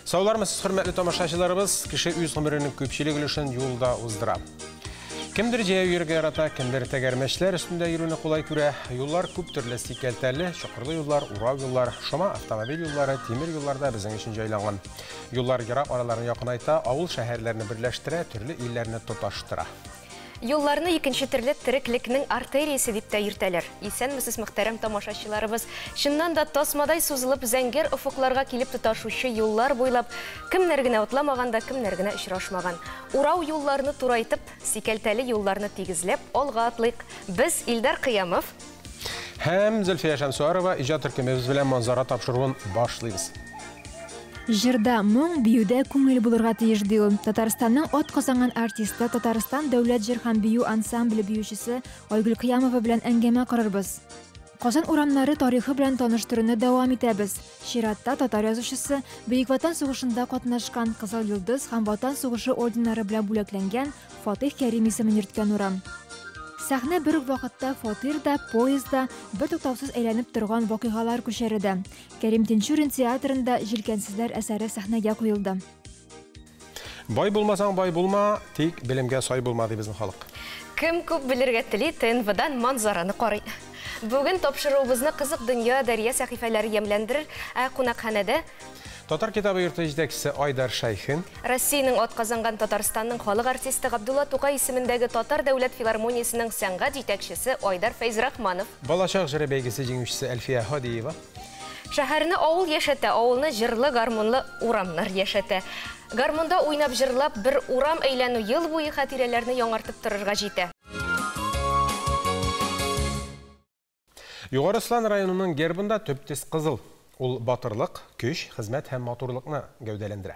Саулармысыз, хөрмәтле тамашачыларыбыз, кеше үз гомеренең күпчелек өлешен юлда уздыра. Кемдер җәяү йөрергә ярата, кемдер тәгәрмәчләр өстендә йөрүне кулай күрә. Юллар күп төрле: сикәлтәле, чокырлы юллар, урау юллар, шома автомобиль юллары, тимер юллар да безнең өчен җайланган. Юллар ерак араларны якынайта, авыл шәһәрләрне берләштерә, төрле илләрне тоташтыра. Юлларны икенче төрле тереклекнең артериясе дип тә йөртәләр. Исәнмесез, мөхтәрәм тамашачыларыбыз. Чыннан да, тасмадай сузылып, зәңгәр офыкларга килеп тоташучы юллар буйлап кемнәр генә атламаган да, кемнәр генә очрашмаган. Урау юлларны турайтып, сикәлтәле юлларны тигезләп, алга атлыйк. Без Илдар Кыямов һәм Зөлфия Шәмсуарова иҗат төркемебез белән Манзара тапшыруын башлыйбыз. Җырда моң, биюдә күңел булырга тиеш, ди ул. Татарстанның атказанган артисты, Татарстан дәүләт җыр һәм бию ансамбле биючесе Айгөл Кыямова белән әңгәмә корырбыз. Казан урамнары тарихы белән таныштыруны дәвам итәбез. Чиратта татар язучысы, Бөек Ватан сугышында катнашкан, Кызыл Йолдыз һәм Ватан сугышы орденнары белән бүләкләнгән Фатих Кәрим исемен йөрткән урам. Сәхнә бер үк вакытта фатир да, поезд да, бер туктаусыз әйләнеп торган вакыйгалар күчәре дә. Кәрим Тинчурин театрында Җилкәнсезләр әсәре сәхнәгә куелды. Бай булмасаң, бай булма, тик белемгә сай булма, ди безнең халык. Кем күп белергә тели, ТНВдан Манзараны карый. Бүген тапшыруыбызны Кызык дөнья, Дәрья сәхифәләре ямьләндерер, ә кунакханәдә Татар китабы йорты җитәкчесе Айдар Шәйхин, Россиянең атказанган, Татарстанның халык артисты, Габдулла Тукай исемендәге Татар дәүләт филармониясенең сәнгать җитәкчесе Айдар Фәйзрахманов. Балачак җыры бәйгесе җиңүчесе Әлфия Һадиева. Шәһәрне авыл яшәтә, авылны җырлы, гармунлы урамнар яшәтә. Гармунда уйнап җырлап бер урам әйләнү ел буе хатирәләрне яңартып торырга җитә. Югары Ослан районының гербында төп төс кызыл. Ул батырлык, көч, хезмәт һәм матурлыкны гәүдәләндерә.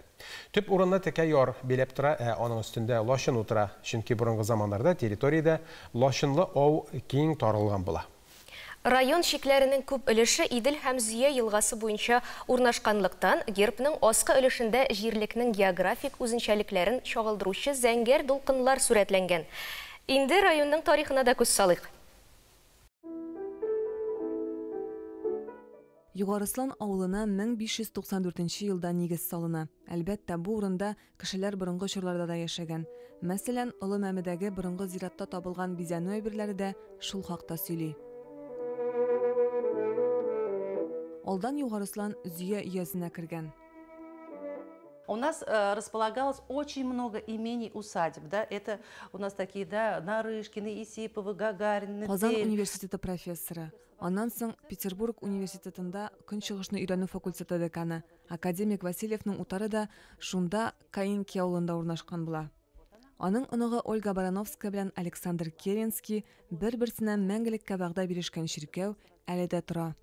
Төп урынны текә яр биләп тора, ә аның өстендә лачын утыра, чөнки борынгы заманнарда территориядә лачынлы ау киң таралган була. Район чикләренең күп өлеше Идел һәм Зөя елгасы буенча урнашканлыктан, гербның аскы өлешендә җирлекнең географик үзенчәлекләрен чагылдыручы зәңгәр дулкыннар сурәтләнгән. Инде районның тарихына да күз салыйк. Югары Ослан авылына 1594 елда нигез салына. Әлбәттә, бу урында кешеләр борынгы чорларда да яшәгән. Мәсәлән, Олы Мәмедәге борынгы зиратта табылган бизәнү әйберләре дә шул хакта сөйли. Алдан Югары Ослан Зөя өязенә кергән. У нас располагалось очень много имений, усадеб, да, это у нас такие, да, Нарышкины, Есиповы, Гагарины. Казан университеты профессоры, аннан соң Петербург университетында Көнчыгышны өйрәнү факультеты деканы, академик Васильевның утары да шунда, Каинки авылында урнашкан була. Аның оныгы Ольга Барановская белән Александр Керенский бер-берсенә мәңгелеккә вәгъдә бирешкән чиркәү әле дә тора.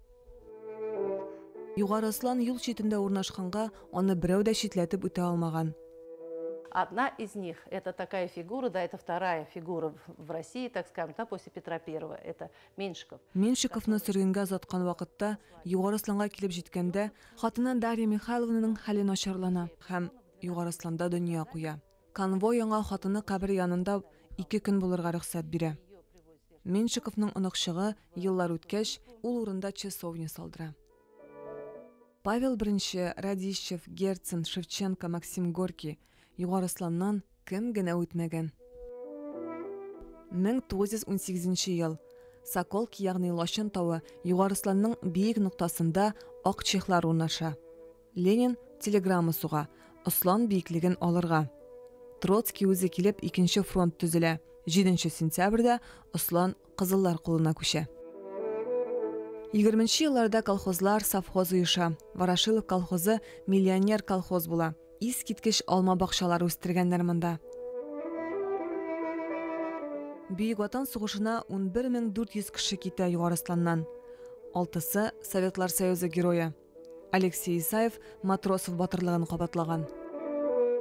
Югары Ослан юл читендә урнашканга, аны берәү дә читләтеп үтә алмаган. Одна из них, это такая фигура, да, это вторая фигура в России, так скажем, да, после Петра Первого, это Меньшиков. Меньшиковны сөргенгә озаткан вакытта, Югары Осланга килеп җиткәндә, хатыны Дарья Михайловнаның хәле начарлана һәм Югары Осланда дөнья куя. Конвой аңа хатыны кабере янында 2 көн булырга рөхсәт бирә. Меньшиковның оныкчыгы еллар үткәч, ул урында часовня салдыра. Павел I, Радищев, Герцен, Шевченко, Максим Горький — Югары Осланнан кем генә үтмәгән. 1918 ел. Соколки, ягъни Лачын тавы, Югары Осланның биек ноктасында ак чехлар урнаша. Ленин телеграмма суга: Ослан биеклеген алырга. Троцкий үзе килеп, икенче фронт төзелә. 7 сентябрьдә Ослан кызыллар кулына күчә. 20 елларда колхозлар, совхоз оеша. Ворошилов колхозы миллионер колхоз була. Искиткеч алма бакчалары үстергәннәр монда. Бөек Ватан сугышына 11 400 кеше китә Югары Осланнан. Алтысы Советлар Союзы герое. Алексей Исаев Матросов батырлыгын кабатлаган.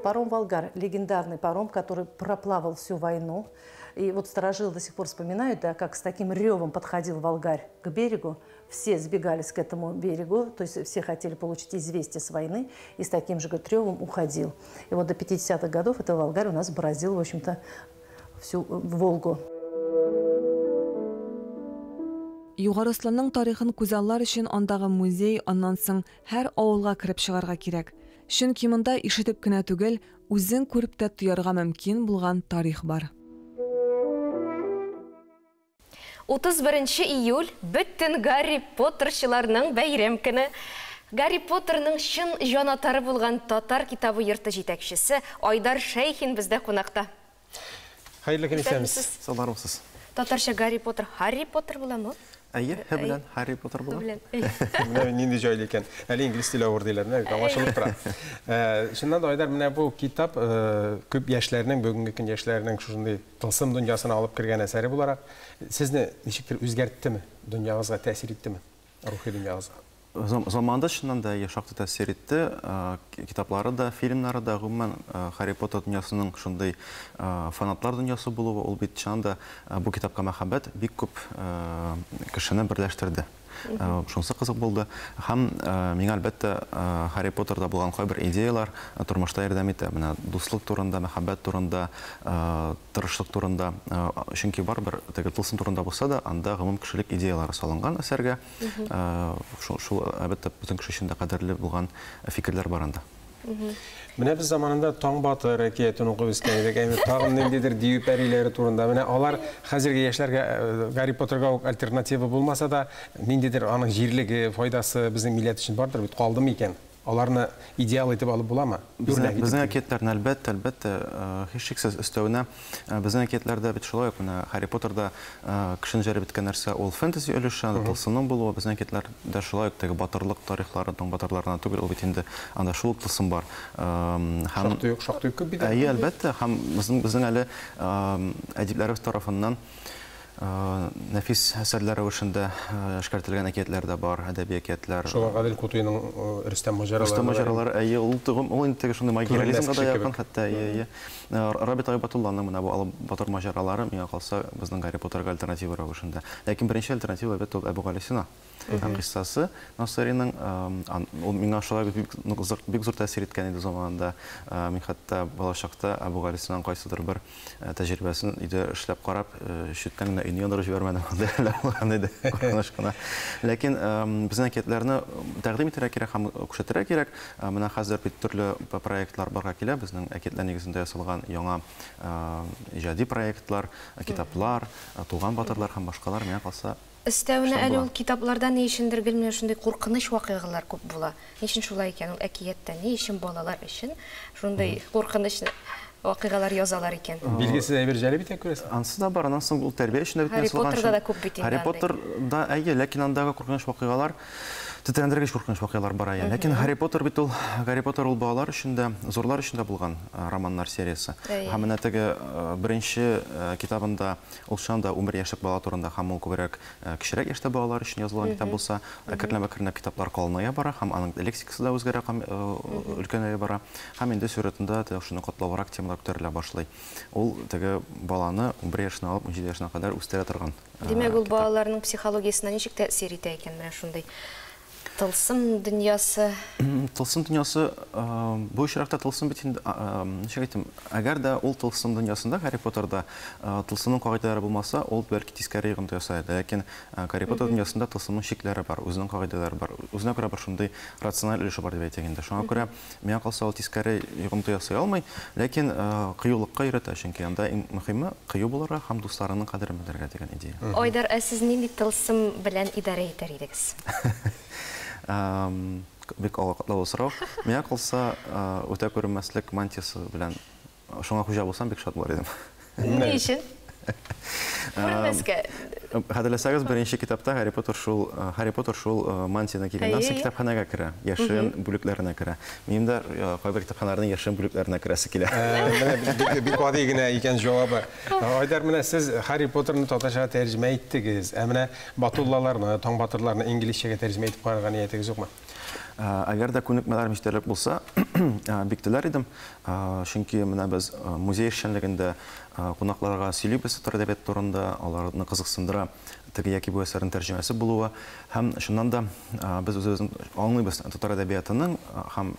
Паром «Волгарь», легендарный паром, который проплавал всю войну. И вот старожилы до сих пор вспоминают, да, как с таким ревом подходил «Волгарь» к берегу. Все сбегались к этому берегу, то есть все хотели получить известие с войны, и с таким же, говорит, ревом уходил. И вот до 50-х годов этот «Волгарь» у нас бороздил, в общем-то, всю Волгу. Югары Осланның тарихын күзаллар өчен андагы музей, аннан соң һәр авылга кереп чыгарга кирәк. Чөнки монда ишетеп кенә түгел, үзең күреп тә тоярга мөмкин булган тарих бар. 31 июль бөтен Гарри Поттерчыларның бәйрәм көне. Гарри Поттерның чын җанатары булган Татар китабы йорты җитәкчесе Айдар Шәйхин бездә кунакта. Хәерле көн, исәнмесез. Саулармысыз. Татарча Гарри Поттер Һарри Поттер буламы? Әйе, Һ белән Һарри Поттер була. Менә нинди җайлы икән. Әле инглиз теле авыр диләр, менә аңлашылып тора. Чыннан да, Айдар, менә бу китап күп яшьләрнең, бүгенге көн яшьләренең шушындый тылсым дөньясына алып кергән әсәре буларак, сезне ничектер үзгәрттеме, дөньягызга тәэсир иттеме, рухи дөньягызга? Заманында чыннан да шактый тәэсир итте. Китаплары да, фильмнары да, гомумән, Һарри Поттер дөньясының шундый фанатлар дөньясы булуы, ул бит чыннан да бу китапка мәхәббәт бик күп кешене берләштерде. Шунысы кызык булды. Һәм миңа, әлбәттә, Һарри Поттерда булган кайбер идеялар тормышта ярдәм итә. Менә дуслык турында, мәхәббәт турында, тырышлык турында. Чөнки барыбер теге тылсым турында булса да, анда гомум кешелек идеялары салынган әсәргә. Шул, әлбәттә, бөтен кеше өчен дә кадерле булган фикерләр бар анда. Менә без заманында Таң батыр әкиятен укып үскән идек, әйме тагын ниндидер дию пәриләре турында. Менә алар хәзерге яшьләргә Гарри Поттерга ук альтернатива булмаса да, ниндидер аның җирлеге, файдасы безнең милләт өчен бардыр бит, калдымы икән? Аларны идеал итеп алып буламы? Безнең әкиятләрне, әлбәттә, әлбәттә, һичшиксез, өстәвенә безнең әкиятләрдә бит шулай ук менә Һарри Поттерда кешене җәлеп иткән нәрсә ул фэнтези өлеше, анда тылсымның булуы, безнең әкиятләрдә шулай ук теге батырлык тарихлары, таң батырларына түгел, ул бит инде анда шул ук тылсым бар. Һәм шактый ук, шактый күп бит. Әйе, әлбәттә, һәм безнең әле әдипләребез тарафыннан нәфис әсәрләр рәвешендә эшкәртелгән әкиятләр дә бар, әдәби әкиятләр. Шуңа Гадел Кутуйның Рөстәм маҗаралары. Рөстәм маҗаралары, әйе, ул инде теге шундый магик реализмга да якын, хәтта, әйе, әйе. Рабит Айбатулланың менә бу Алып батыр маҗаралары, миңа калса, безнең Гарри Поттерга альтернатива рәвешендә. Ләкин беренче альтернатива, әлбәттә, ул Әбүгалисина кыйссасы Насыйриның, ул миңа шулай бик зур тәэсир иткән иде заманында. Мин хәтта балачакта Әбүгалисинаның кайсыдыр бер тәҗрибәсен өйдә эшләп карап, читтән генә өйне яндырып җибәрмәдем, андый хәлләр булган иде, куркыныч кына. Ләкин безнең әкиятләрне тәкъдим итәргә кирәк һәм күрсәтергә кирәк. Менә хәзер бит төрле проектлар барга килә, безнең әкиятләр нигезендә ясалган яңа иҗади проектлар, китаплар, туган батырлар һәм башкалар, миңа калса. Өстәвенә әле ул китапларда ни өчендер гел менә шундый куркыныч вакыйгалар күп була. Ни өчен шулай икән ул әкияттә? Ни өчен балалар өчен шундый куркыныч вакыйгалар язалар икән? Билгесез әйбер җәлеп итә, күрәсең. Ансы да бар, аннан соң ул тәрбия өчен дә бит Һарри Поттерда да күп бит инде. Һарри Поттерда, әйе, ләкин андагы куркыныч вакыйгалар, тетрәндергеч куркыныч вакыйгалар бар, әйе. Ләкин Һарри Поттер бит ул, Гарри Поттер ул балалар өчен дә, зурлар өчен дә булган романнар сериясе. Һәм менә теге беренче китабында ул чыннан да 11 яшьлек бала турында һәм ул күбрәк кечерәк яшьтә балалар өчен язылган китап булса, әкренләп-әкренләп китаплар калыная бара һәм аның лексикасы да үзгәрә һәм өлкәнәя бара. Һәм инде сюжетында теге шуны катлаулырак темалар күтәрелә башлый. Ул теге баланы 11 яшенә алып 17 яшенә кадәр үстерә торган. Димәк, ул балаларның психологиясенә ничек тәэсир итә икән менә шундый тылсым дөньясы? Тылсым дөньясы, бу очракта тылсым бит инде, ничек әйтим, әгәр дә ул тылсым дөньясында Гарри Поттерда тылсымның кагыйдәләре булмаса, ул бәлки тискәре йогынты ясар иде. Ләкин Гарри Поттер дөньясында тылсымның чикләре бар, үзенең кагыйдәләре бар, үзенә күрә бер шундый рациональ өлеше бар дип әйтик инде. Шуңа күрә миңа калса ул тискәре йогынты ясый алмый, ләкин кыюлыкка өйрәтә, чөнки анда иң мөһиме кыю булырга һәм дусларының кадерен белергә дигән идея. Айдар, ә сез нинди тылсым белән идарә итәр идегез? Бик катлаулы сорау. Миңа калса, үтә күренмәслек мантиясе белән шуңа хуҗа булсам, бик шат булыр идем. Ни өчен? Күренмәскә. Хәтерләсәгез, беренче китапта Гарри Поттер шул Гарри Поттер шул мантияне кигәннән соң китапханәгә керә, яшерен бүлекләренә керә. Минем дә кайбер китапханаларның яшерен бүлекләренә керәсе килә. Менә бик гади генә икән җавабы. Айдар, менә сез Гарри Поттерны татарчага тәрҗемә иттегез. Ә менә Батуллаларны, Таң батырларны инглизчәгә тәрҗемә итеп карарга ниятегез юкмы? Әгәр дә күнекмәләрем җитәрлек булса, бик теләр идем. Чөнки менә без музей эшчәнлегендә кунакларга сөйлибез татар әдәбияты турында, аларны кызыксындыра теге яки бу әсәрнең тәрҗемәсе булуы. Һәм чыннан да без үзебез аңлыйбыз татар әдәбиятының һәм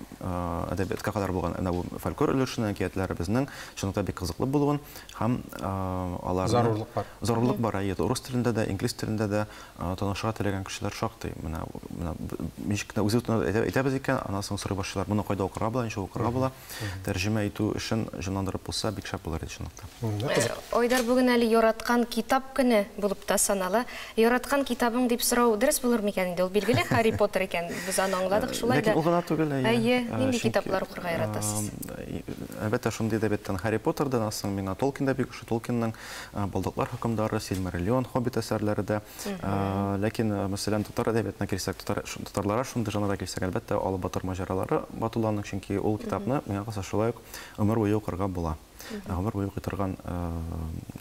әдәбиятка кадәр булган әнә бу фольклор өлешенең әкиятләребезнең чынлыкта бик кызыклы булуын һәм аларны зарурлык бар. Зарурлык бар, әйе, рус телендә дә, инглиз телендә дә танышырга теләгән кешеләр шактый. Менә ничек кенә үзе әйтәбез икән, аннан соң сорый башлыйлар, моны кайда укырга була, ничек укырга була. Тәрҗемә итү эшен җанландырып булса, бик шәп булыр иде чынлыкта. Айдар, бүген әле яраткан китап көне булып та санала. Яраткан китабың дип сорау дөрес булыр микән инде? Ул билгеле Һарри Поттер икән, без аны аңладык, шулай да. Ләкин ул гына түгел, әйе. Нинди китаплар укырга яратасыз? Әлбәттә, шундый әдәбияттан Һарри Поттердан соң миңа Толкин да бик ошый. Толкинның Балдаклар хөкемдары, Сильмариллион, Хоббит әсәрләре дә. Ләкин, мәсәлән, татар әдәбиятына килсәк, татарларга шундый жанрга килсәк, әлбәттә, Алып батыр маҗаралары Батулланың, чөнки ул китапны миңа калса шулай ук гомер буе укырга була. Гомер буе укый торган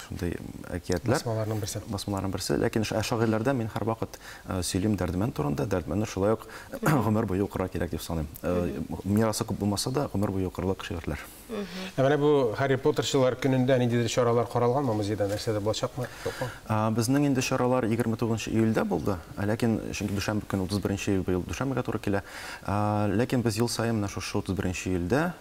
шундый әкиятләр. Басмаларның берсе. Басмаларның берсе. Ләкин шагыйрьләрдә мин һәрвакыт сөйлим Дәрдемәнд турында. Дәрдемәндне шулай ук гомер буе укырга кирәк дип саныйм. Мирасы күп булмаса да, гомер буе укырлык шигырьләр. Ә менә бу Һарри Поттерчылар көнендә ниндидер чаралар каралганмы музейда, нәрсәдер булачакмы, юкмы? Безнең инде чаралар 29 июльдә булды, ләкин чөнки дүшәмбе көн 31 июль быел дүшәмбегә туры килә. Ләкин без ел саен менә шушы 31 июльдә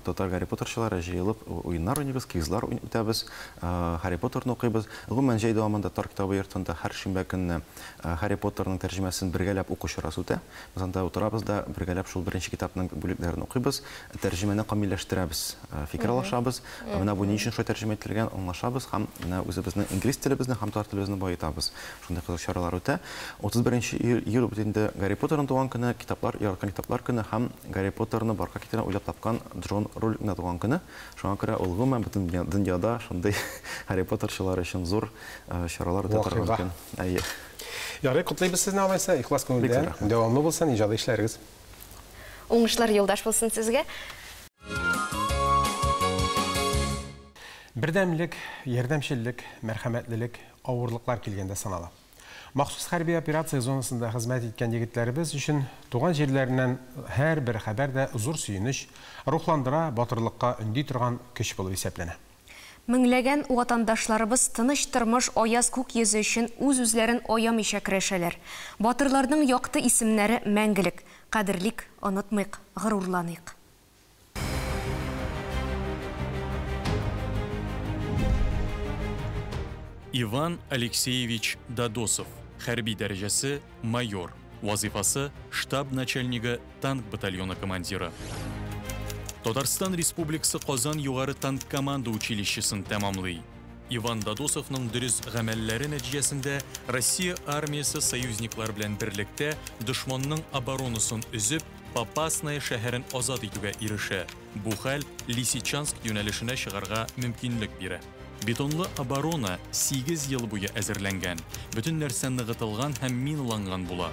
татар Һарри Поттерчылары җыелып уеннар уйныйбыз, квизлар үтәбез, Һарри Поттерны укыйбыз. Гомумән, җәй дәвамында Татар китабы йортында һәр шимбә көнне Һарри Поттерның тәрҗемәсен бергәләп уку чарасы үтә. Без анда утырабыз да бергәләп шул беренче китапның бүлекләрен укыйбыз, тәрҗемәне камилләштерәбез, фикер алышабыз. Менә бу ни өчен шулай тәрҗемә ителгән, аңлашабыз һәм менә үзебезнең инглиз телебезне һәм татар телебезне баетабыз. Шундый кызык чаралар үтә. 31 июль бит инде Гарри Поттерның туган көне, китаплар, яраткан китаплар көне һәм Гарри Поттерны барка китергән, уйлап тапкан Джон Роллингның туган көне. Шуңа күрә ул гомумән бөтен дөньяда шундый Гарри Поттерчылар өчен зур чаралар үтә торган көн. Әйе. Ярый, котлыйбыз сезне алайса, ихлас күңелдән. Дәвамлы булсын иҗади эшләрегез. Уңышлар юлдаш булсын сезгә. Бердәмлек, ярдәмчеллек, мәрхәмәтлелек авырлыклар килгәндә санала. Махсус хәрби операция зонасында хезмәт иткән егетләребез өчен туган җирләреннән һәрбер хәбәр дә зур сөенеч, рухландыра, батырлыкка өнди торган көч булып исәпләнә. Меңләгән ватандашларыбыз тыныч тормыш, аяз күк йөзе өчен үз-үзләрен аямыйча көрәшәләр. Батырларның якты исемнәре мәңгелек. Кадерлик, онытмыйк, горурланыйк. Иван Алексеевич Дадосов, хәрби дәрәҗәсе майор, вазифасы штаб начальнигы, танк батальоны командиры. Татарстан Республикасы Казан югары танк команда училищесын тәмамлый. Иван Дадосовның дөрес гамәлләре нәтиҗәсендә Россия армиясе союзниклар белән берлектә дошманның оборонасын өзеп, Попасная шәһәрен азат итүгә ирешә. Бу хәл Лисичанск юнәлешенә чыгарга мөмкинлек бирә. Бетонлы оборона 8 ел буе әзерләнгән, бөтен нәрсә ныгытылган һәм миналанган була.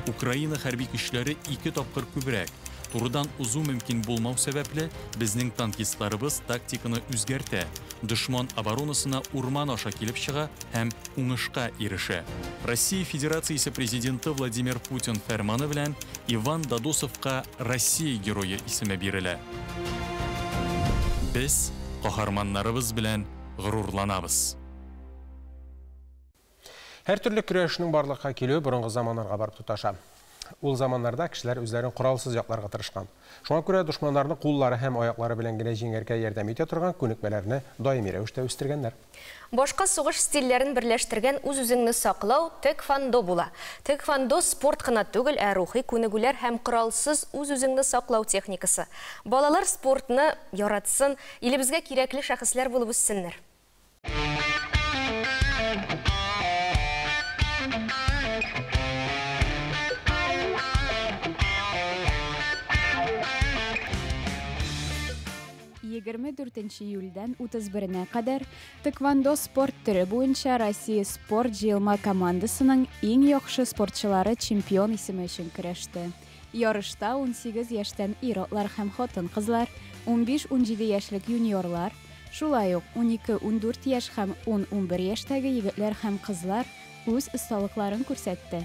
Украина хәрби көчләре 2 тапкыр күбрәк. Турыдан узу мөмкин булмау сәбәпле, безнең танкистларыбыз тактиканы үзгәртә. Дошман оборонасына урман аша килеп чыга һәм уңышка ирешә. Россия Федерациясе президенты Владимир Путин фәрманы белән Иван Дадосовка Россия герое исеме бирелә. Без каһарманнарыбыз белән горурланабыз. Һәр төрле көрәшнең барлыкка килүе борынгы заманнарга барып тоташа. Ул заманнарда кешеләр үзләрен коралсыз якларга тырышкан. Шуңа күрә дошманнарны куллары һәм аяклары белән генә җиңәргә ярдәм итә торган күнекмәләрне даими рәвештә үстергәннәр. Башка сугыш стильләрен берләштергән үз-үзеңне саклау тэквондо була. Тэквондо спорт кына түгел, ә рухи күнегүләр һәм коралсыз үз-үзеңне саклау техникасы. Балалар спортны яратсын, илебезгә кирәкле шәхесләр булып үссеннәр. 24 июльдән 31-нә кадәр тэквондо спорт төре буенча Россия спорт җыелма командасының иң яхшы спортчылары чемпион исеме өчен көрәште. Ярышта 18 яшьтән ир-атлар һәм хатын-кызлар, 15-17 яшьлек юниорлар, шулай ук 12-14 яшь һәм 10-11 яшьтәге егетләр һәм кызлар үз осталыкларын күрсәтте.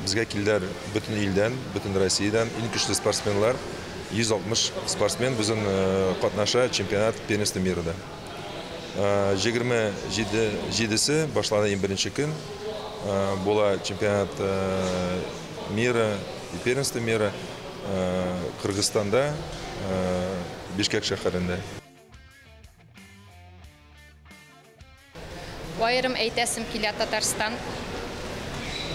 Безгә килделәр бөтен илдән, бөтен Россиядән иң көчле спортсменлар. 160 спортсмен безнең катнаша чемпионат первенства мира. 27-се башлана иң беренче көн. Була чемпионат мира и первенство мира Кыргызстанда, Бишкек шәһәрендә. Аерым әйтәсем килә, Татарстан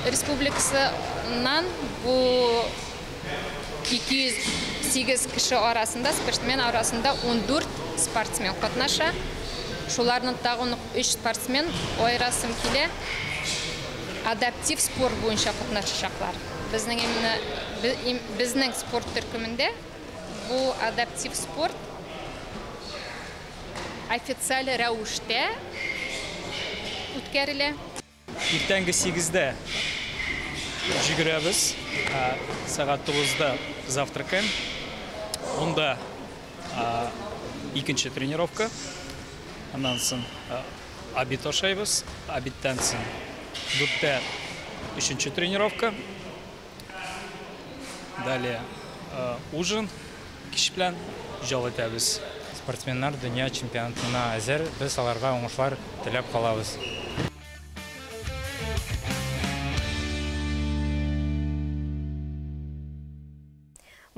Республикасыннан бу 208 кеше арасында, спортсмен арасында 14 спортсмен катнаша. Шуларның тагын 3 спортсмен аерасым килә, адаптив спорт буенча катнашачаклар. Безнең именно безнең спорт төркемендә бу адаптив спорт официаль рәвештә үткәрелә. Иртәнге 8-дә йөгерәбез, сәгать 9-да завтракаем. Унда икенче тренировка. Аннан соң обед ашайбыз. Обедтан соң 4-тә өченче тренировка. Далее ужин, кич белән ял итәбез. Спортсменнар дөнья чемпионатына әзер, без аларга уңышлар теләп калабыз.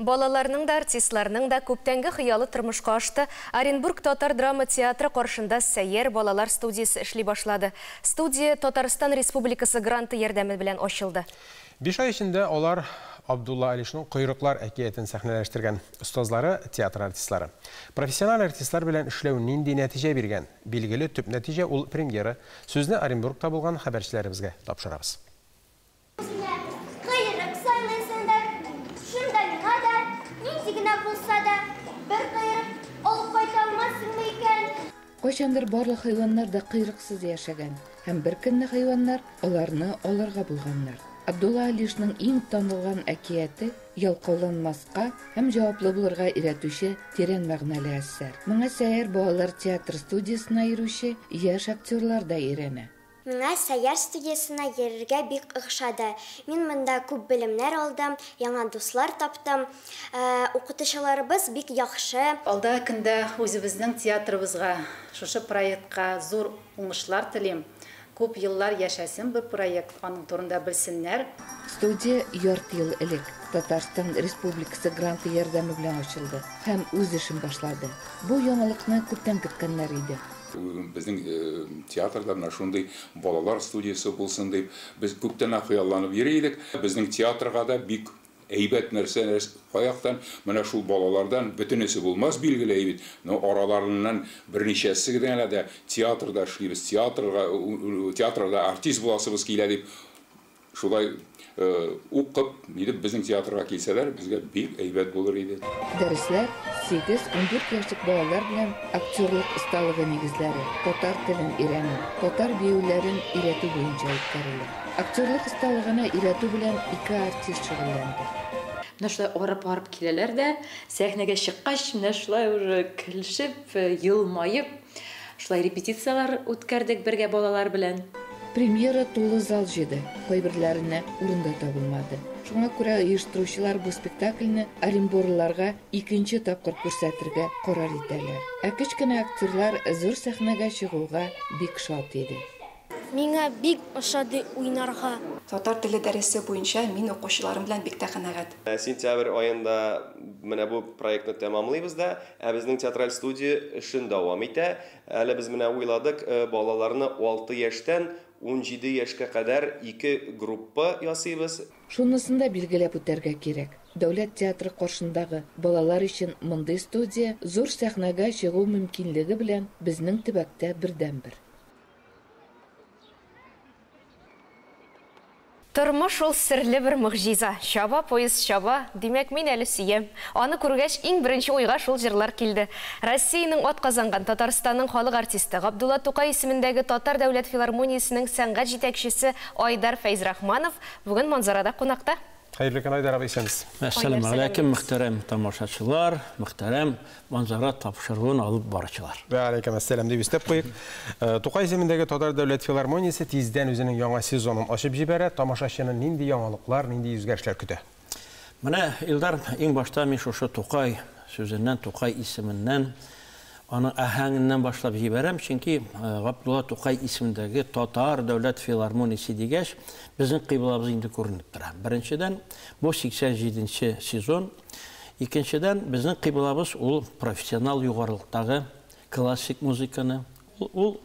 Балаларның да, артистларның да күптәнге хыялы тормышка ашты. Оренбург татар драма театры каршында Сәйяр балалар студиясе эшли башлады. Студия Татарстан Республикасы гранты ярдәме белән ачылды. 5 ай эчендә алар Абдулла Алишның Койрыклар әкиятен сәхнәләштергән. Остазлары театр артистлары. Профессиональ артистлар белән эшләү нинди нәтиҗә биргән? Билгеле, төп нәтиҗә ул премьера. Сүзне Оренбургта булган хәбәрчеләребезгә тапшырабыз. Койрык сайлыйсың да, шунда миңа да, нинди генә булса да, бер койрык алып кайта алмассыңмы икән? Кайчандыр барлык хайваннар да койрыксыз яшәгән, һәм бер көнне хайваннар аларны алырга булганнар. Абдулла Алишның иң танылган әкияте ялкауланмаска һәм җаваплы булырга өйрәтүче тирән мәгънәле әсәр. Моңа Сәйяр балалар театр студиясенә йөрүче яшь актерлар да өйрәнә. Миңа Сәйяр студиясенә йөрергә бик охшады. Мин монда күп белемнәр алдым, яңа дуслар таптым. Укытучыларыбыз бик яхшы. Алда көндә үзебезнең театрыбызга, шушы проектка зур уңышлар телим. Күп еллар яшәсен бу проект, аның турында белсеннәр. Студия ярты ел элек Татарстан Республикасы гранты ярдәме белән ачылды һәм үз эшен башлады. Бу яңалыкны күптән көткәннәр иде. Безнең театрда менә шундый балалар студиясе булсын дип без күптән хыялланып йөри идек. Безнең театрга да бик әйбәт нәрсә, каяктан менә шул балалардан бөтенесе булмас билгеле бит, но араларыннан берничәсе генә дә театрда эшлибез, театрда артист буласыбыз килә дип шулай укып, нидеп безнең театрга килсәләр, безгә бик әйбәт булыр иде. Дәресләр 8-14 яшьлек балалар белән актерлык осталыгы нигезләре, татар телен өйрәнү, татар биюләрен өйрәтү буенча үткәрелә. Актерлык осталыгына өйрәтү белән 2 артист шөгыльләнде. Менә шулай арып-арып киләләр дә, сәхнәгә чыккач, менә шулай уже көлешеп, елмаеп, шулай репетицияләр үткәрдек бергә балалар белән. Премьера тулы зал җыйды, кайберләренә урын да табылмады. Шуңа күрә оештыручылар бу спектакльне оренбурлыларга икенче тапкыр күрсәтергә карар итәләр. Ә кечкенә актерлар зур сәхнәгә чыгуга бик шат иде. Миңа бик ошады уйнарга. Татар теле дәресе буенча мин укучыларым белән бик тә канәгать. Сентябрь аенда менә бу проектны тәмамлыйбыз да, ә безнең театраль студия эшен дәвам итә. Әле без менә уйладык, балаларны 6 яшьтән 17 яшькә кадәр 2 группа ясыйбыз. Шунысын да билгеләп үтәргә кирәк. Дәүләт театры каршындагы балалар өчен мондый студия зур сәхнәгә чыгу мөмкинлеге белән безнең төбәктә бердәнбер. Тормыш ул серле бер могҗиза. Чаба поезд чаба, димәк мин әле сөям. Аны күргәч иң беренче уйга шул җырлар килде. Россиянең атказанган Татарстанның халык артисты Габдулла Тукай исемендәге Татар дәүләт филармониясенең сәнгать җитәкчесе Айдар Фәйзрахманов бүген Манзарада кунакта. Хәерле көн, Айдар абый, исәнмесез. Әссәламү алейкум, мөхтәрәм тамашачылар, мөхтәрәм Манзара тапшыруын алып баручылар. Вә алейкум әссәлам дип өстәп куйык. Тукай исемендәге Татар дәүләт филармониясе тиздән үзенең яңа сезонын ачып җибәрә. Тамашачыны нинди яңалыклар, нинди үзгәрешләр көтә? Менә, Илдар, иң башта мин шушы Тукай сүзеннән, Тукай исеменнән, аның аһәңеннән башлап җибәрәм, чөнки Габдулла Тукай исемендәге Татар дәүләт филармониясе дигәч, безнең кыйблабыз инде күренеп тора. Беренчедән, бу 87-нче сезон. Икенчедән, безнең кыйблабыз ул профессионал югарылыктагы классик музыканы. Ул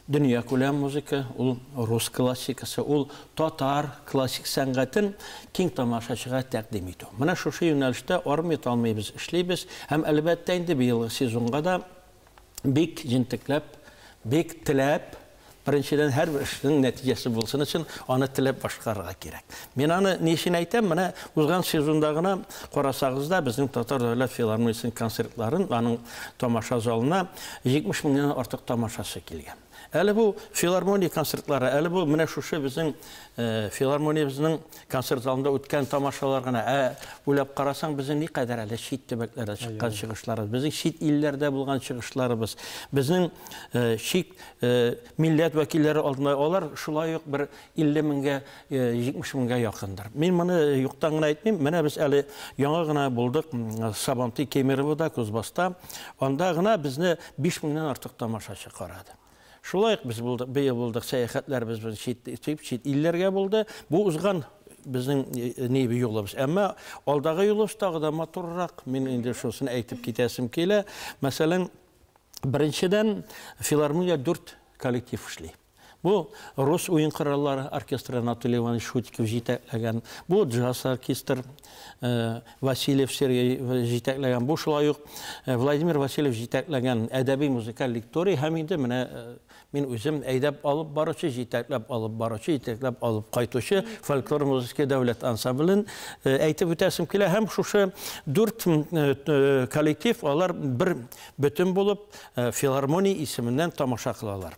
дөньякүләм музыка, ул рус классикасы, ул татар классик сәнгатен киң тамашачыга тәкъдим итү. Менә шушы юнәлештә армый-талмый без эшлибез һәм, әлбәттә инде, быелгы сезонга да бик җентекләп, бик теләп, беренчедән, һәрбер эшнең нәтиҗәсе булсын өчен аны теләп башкарырга кирәк. Мин аны ни өчен әйтәм? Менә узган сезонда гына карасагыз да, безнең Татар дәүләт филармониясенең концертларын, аның тамаша залына 70 меңнән артык тамашачы килгән. Әле бу филармония концертлары, әле бу менә шушы безнең филармониябезнең концерт залында үткән тамашалар гына. Ә уйлап карасаң, безнең никадәр әле чит төбәкләрдә чыккан чыгышларыбыз, безнең чит илләрдә булган чыгышларыбыз, безнең чит милләт вәкилләре алдында алар шулай ук бер 50 меңгә, 70 меңгә якындыр. Мин моны юктан гына әйтмим. Менә без әле яңа гына булдык Сабантуй Кемеровода, Кузбасста. Анда гына безне 5 меңнән артык тамашачы карады. Шулай ук без булдык, быел булдык, сәяхәтләребез белән чит, чит илләргә булды. Бу узган безнең ни юлыбыз. Әмма алдагы юлыбыз тагы да матуррак. Мин инде шусын әйтеп китәсем килә. Мәсәлән, беренчедән, филармония 4 коллектив эшли. Бу рус уен кораллары оркестры Анатолий Иванович Шутиков җитәкләгән, бу джаз оркестр Васильев Сергей җитәкләгән, бу шулай ук Владимир Васильев җитәкләгән әдәби музыкаль лекторий һәм инде менә мин үзем әйдәп алып баручы, җитәкләп алып баручы, җитәкләп алып кайтучы фольклор музыка дәүләт ансамблен әйтеп үтәсем килә. Һәм шушы 4 коллектив алар бер бөтен булып филармония исеменнән тамаша кылалар.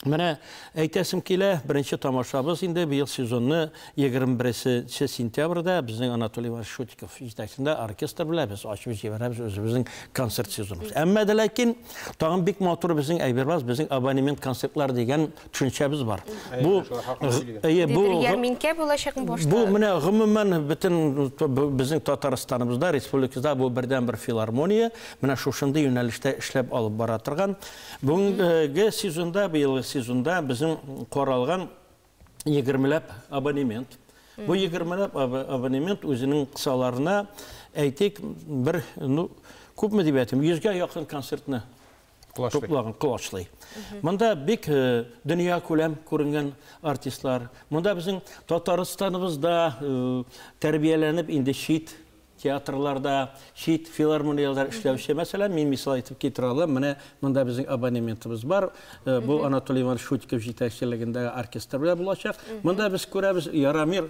Менә әйтәсем килә, беренче тамашабыз инде быел сезонны 21 сентябрьдә безнең Анатолий Иванович Шутиков җитәкчесендә оркестр белән без ачып җибәрәбез үзебезнең концерт сезоныбыз. Әмма дә ләкин тагын бик матур безнең әйбер бар, безнең абонемент концертлар дигән төшенчәбез бар. Бу бу ярминкә булачакмы башта? Бу менә гомумән бөтен безнең Татарстаныбызда, республикабызда бу бердәнбер филармония, менә шушындый юнәлештә эшләп алып бара торган. Бүгенге сезонда, быелгы сезонда безнең каралган 20ләп абонемент. Бу 20ләп абонемент үзенең кысаларына, әйтик, бер, ну, күпме дип әйтим, 100гә якын концертны туплаган, колачлый. Монда бик дөнья күләм күренгән артистлар. Монда безнең Татарстаныбызда тәрбияләнеп инде чит театрларда, чит филармонияләрдә эшләүче, мәсәлән, мин мисал итеп китерә алам, менә монда безнең абонементыбыз бар. Бу Анатолий Иванович Шутиков җитәкчелегендәге оркестр белән булачак. Монда без күрәбез Ярамир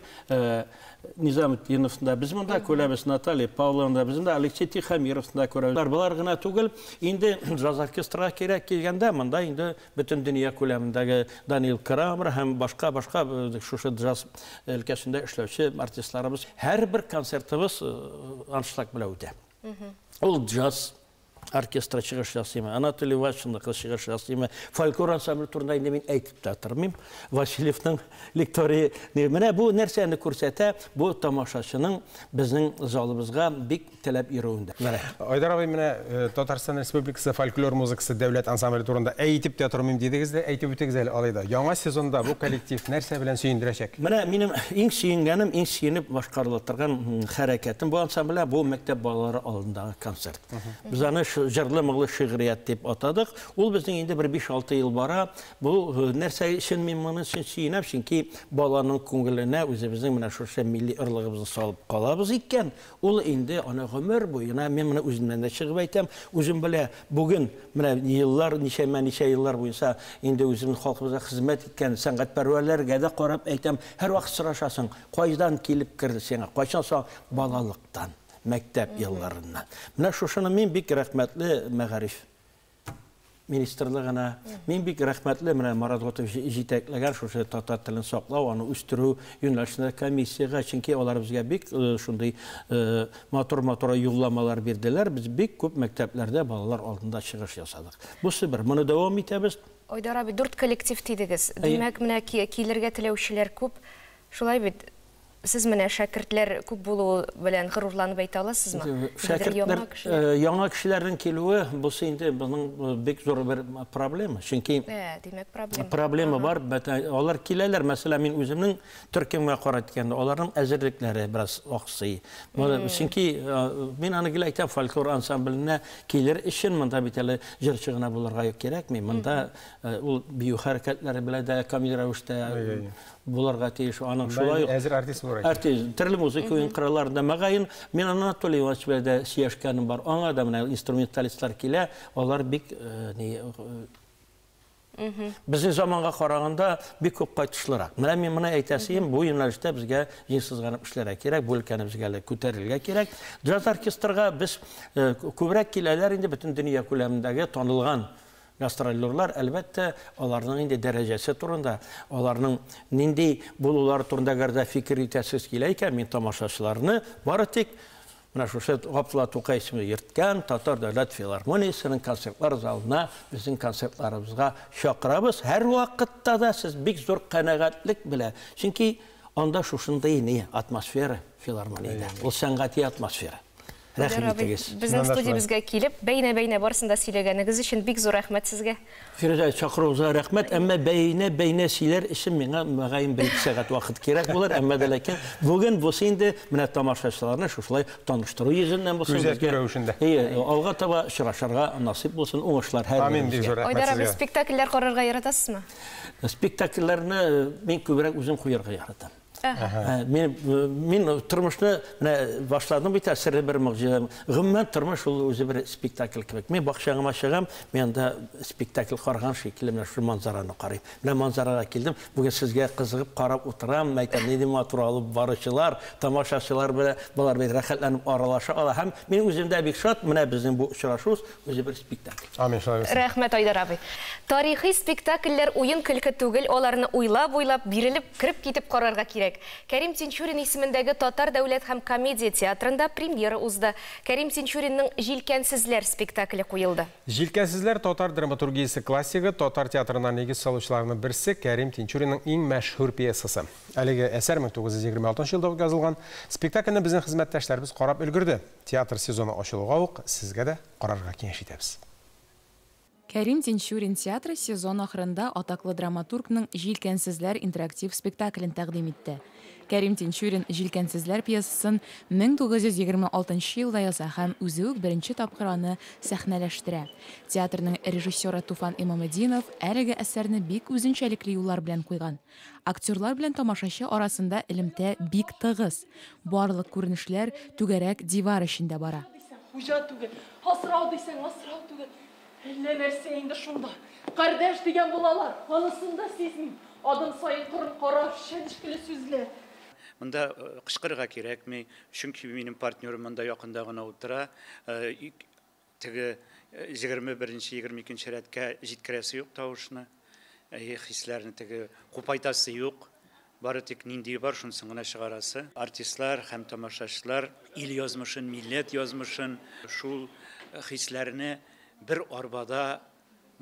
Низаметдиновны да, без монда күрәбез Наталья Павловны да, без монда Алексей Тихомировны да күрәбез. Болар гына түгел, инде джаз оркестрга кирәк килгәндә, монда инде бөтен дөнья күләмендәге Даниил Крамер һәм башка-башка шушы джаз өлкәсендә эшләүче артистларыбыз. Һәрбер концертыбыз аншлаг белән үтә. Ул джаз оркестры чыгыш ясыймы, Анатолий Ващенко чыгыш ясыймы, фольклор ансамбле турында инде мин әйтеп тә тормыйм. Васильевның лектории. Менә бу нәрсәне күрсәтә, бу тамашачының безнең залыбызга бик теләп йөрүендә. Айдар абый, менә Татарстан Республикасы фольклор музыкасы дәүләт ансамбле турында әйтеп тә тормыйм дидегез дә, әйтеп үтегез әле алай да. Яңа сезонда бу коллектив нәрсә белән сөендерәчәк? Менә минем иң сөенгәнем, иң сөенеп башкарыла торган хәрәкәтем бу ансамбле, бу мәктәп балалары алдындагы концерт. Без аны җырлы-моңлы шигърият дип атадык. Ул безнең инде бер 5-6 ел бара. Бу нәрсә өчен мин моны өчен сөенәм, чөнки баланың күңеленә үзебезнең менә шушы милли ырлыгыбызны салып калабыз икән, ул инде аны гомер буена, мин моны үземнән дә чыгып әйтәм, үзем белә, бүген менә еллар, ничәмә-ничә еллар буенча инде үземнең халкыбызга хезмәт иткән сәнгатьпәрвәрләргә дә карап әйтәм, һәрвакыт сорашасың, кайдан килеп керде сиңа, кайчан соң? Балалыктан, мәктәп елларыннан. Менә шушыны мин бик рәхмәтле мәгариф министрлыгына, мин бик рәхмәтле менә Марат Готов җитәкләгән шушы татар телен саклау, аны үстерү юнәлешендә комиссиягә, чөнки алар безгә бик шундый матур-матур юлламалар бирделәр. Без бик күп мәктәпләрдә балалар алдында чыгыш ясадык. Бусы бер, моны дәвам итәбез. Айдар абый, 4 коллектив дидегез. Димәк, менә килергә теләүчеләр күп. Шулай бит? Сез менә шәкертләр күп булуы белән горурланып әйтә аласызмы? Шәкертләр, яңа кешеләрнең килүе, бусы инде безнең бик зур бер проблема. Чөнки димәк, проблема. Проблема бар. Алар киләләр, мәсәлән, мин үземнең төркемгә карап әйткәндә, аларның әзерлекләре бераз аксый. Чөнки мин аны гел әйтәм, фольклор ансамбленә килер өчен монда бит әле җырчы гына булырга кирәкми. Монда ул бию хәрәкәтләре белән дә камил рәвештә булырга тиеш. Аның шулай ук әзер артист булырга. Артист, төрле музыка уен коралларында мөгаен. Мин Анатолий Иванович белән дә сөйләшкәнем бар. Аңа да менә инструменталистлар килә, алар бик безнең заманга караганда бик күп кайтышлырак. Менә мин моны әйтәсем, бу юнәлештә безгә җиң сызганып эшләргә кирәк, бу өлкәне безгә әле күтәрергә кирәк. Джаз оркестрга без күбрәк киләләр инде бөтен дөнья күләмендәге танылган гастролерлар, әлбәттә, аларның инде дәрәҗәсе турында, аларның нинди булулары турында әгәр дә фикер итәсез килә икән, мин тамашачыларны бары тик менә шушы Габдулла Тукай исемен йөрткән Татар дәүләт филармониясенең концертлар залына безнең концертларыбызга чакырабыз. Һәр вакытта да сез бик зур канәгатьлек белән, чөнки анда шушындый ни атмосфера филармониядә, ул сәнгати атмосфера. Рәхим итегез. Безнең студиябезгә килеп, бәйнә-бәйнә барысын да сөйләгәнегез өчен бик зур рәхмәт сезгә. Фирүзә, чакыруыгызга рәхмәт, әмма бәйнә-бәйнә сөйләр өчен миңа мөгаен 1-2 сәгать вакыт кирәк булыр, әмма дә ләкин бүген бусы инде менә тамашачыларны шушылай таныштыру йөзеннән булсын. Күзәтү рәвешендә. Әйе, алга таба очрашырга насыйп булсын, уңышлар һәрберебезгә. Амин, бик зур рәхмәт. Айдар абый, спектакльләр карарга яратасызмы? Спектакльләрне мин күбрәк үзем куярга яратам. Мин тормышны менә башладым бит, серле бер могҗиза. Гомумән тормыш ул үзе бер спектакль кебек. Мин бакчаңыма чыгам, мин анда спектакль караган шикелле менә шул манзараны карыйм. Менә манзарага килдем, бүген сезгә кызыгып карап утырам, әйтәм, нинди матур алып баручылар, тамашачылар белән болар бит рәхәтләнеп аралаша ала. Һәм мин үзем дә бик шат, менә безнең бу очрашу үзе бер спектакль. Амин, шулай булсын. Рәхмәт, Айдар абый. Тарихи спектакльләр уен-көлке түгел, аларны уйлап-уйлап, бирелеп, кереп китеп карарга кирәк. Кәрим Тинчурин исемендәге Татар дәүләт һәм комедия театрында премьера узды. Кәрим Тинчуринның Җилкәнсезләр спектакле куелды. Җилкәнсезләр татар драматургиясе классигы, татар театрына нигез салучыларның берсе Кәрим Тинчуринның иң мәшһүр пьесасы. Әлеге әсәр 1926 елда ук язылган. Спектакльне безнең хезмәттәшләребез карап өлгерде. Театр сезоны ачылуга ук сезгә дә карарга киңәш итәбез. Кәрим Тинчурин театры сезон ахырында атаклы драматургның Җилкәнсезләр интерактив спектаклен тәкъдим итте. Кәрим Тинчурин Җилкәнсезләр пьесасын 1926 елда яза һәм үзе үк беренче тапкыр аны сәхнәләштерә. Театрның режиссеры Туфан Имаметдинов әлеге әсәрне бик үзенчәлекле юллар белән куйган. Актерлар белән тамашачы арасында элемтә бик тыгыз. Барлык күренешләр түгәрәк дивар эчендә бара. Хуҗа түгел, асрау дисәң, асрау түгел. Әллә нәрсә инде шунда. Кардәш дигән булалар, анысын да сизмим. Адым саен кырын карап, чәнечкеле сүзләр. Монда кычкырырга кирәкми, чөнки минем партнерым монда якында гына утыра. Теге 21-22 рәткә җиткерәсе юк тавышны. Хисләрне теге купайтасы юк. Бары тик нинди бар, шунысын гына чыгарасы. Артистлар һәм тамашачылар ил язмышын, милләт язмышын, шул хисләрне бер арбада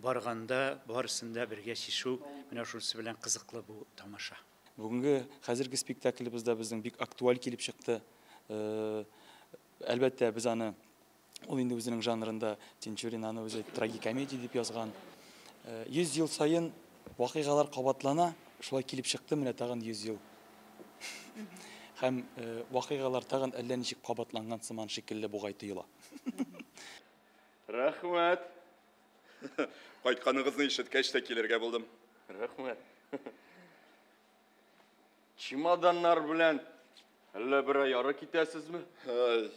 барганда барысын да бергә чишү, менә шунысы белән кызыклы бу тамаша. Бүгенге хәзерге спектаклебез дә безнең бик актуаль килеп чыкты. Әлбәттә, без аны, ул инде үзенең жанрында Тинчурин аны үзе трагикомедия дип язган. 100 ел саен вакыйгалар кабатлана, шулай килеп чыкты менә тагын 100 ел. Һәм вакыйгалар тагын әллә ничек кабатланган сыман шикелле бугай тоела. Рәхмәт. Кайтканыгызны ишеткәч тә килергә булдым. Рәхмәт. Чемоданнар белән әллә бер яры китәсезме?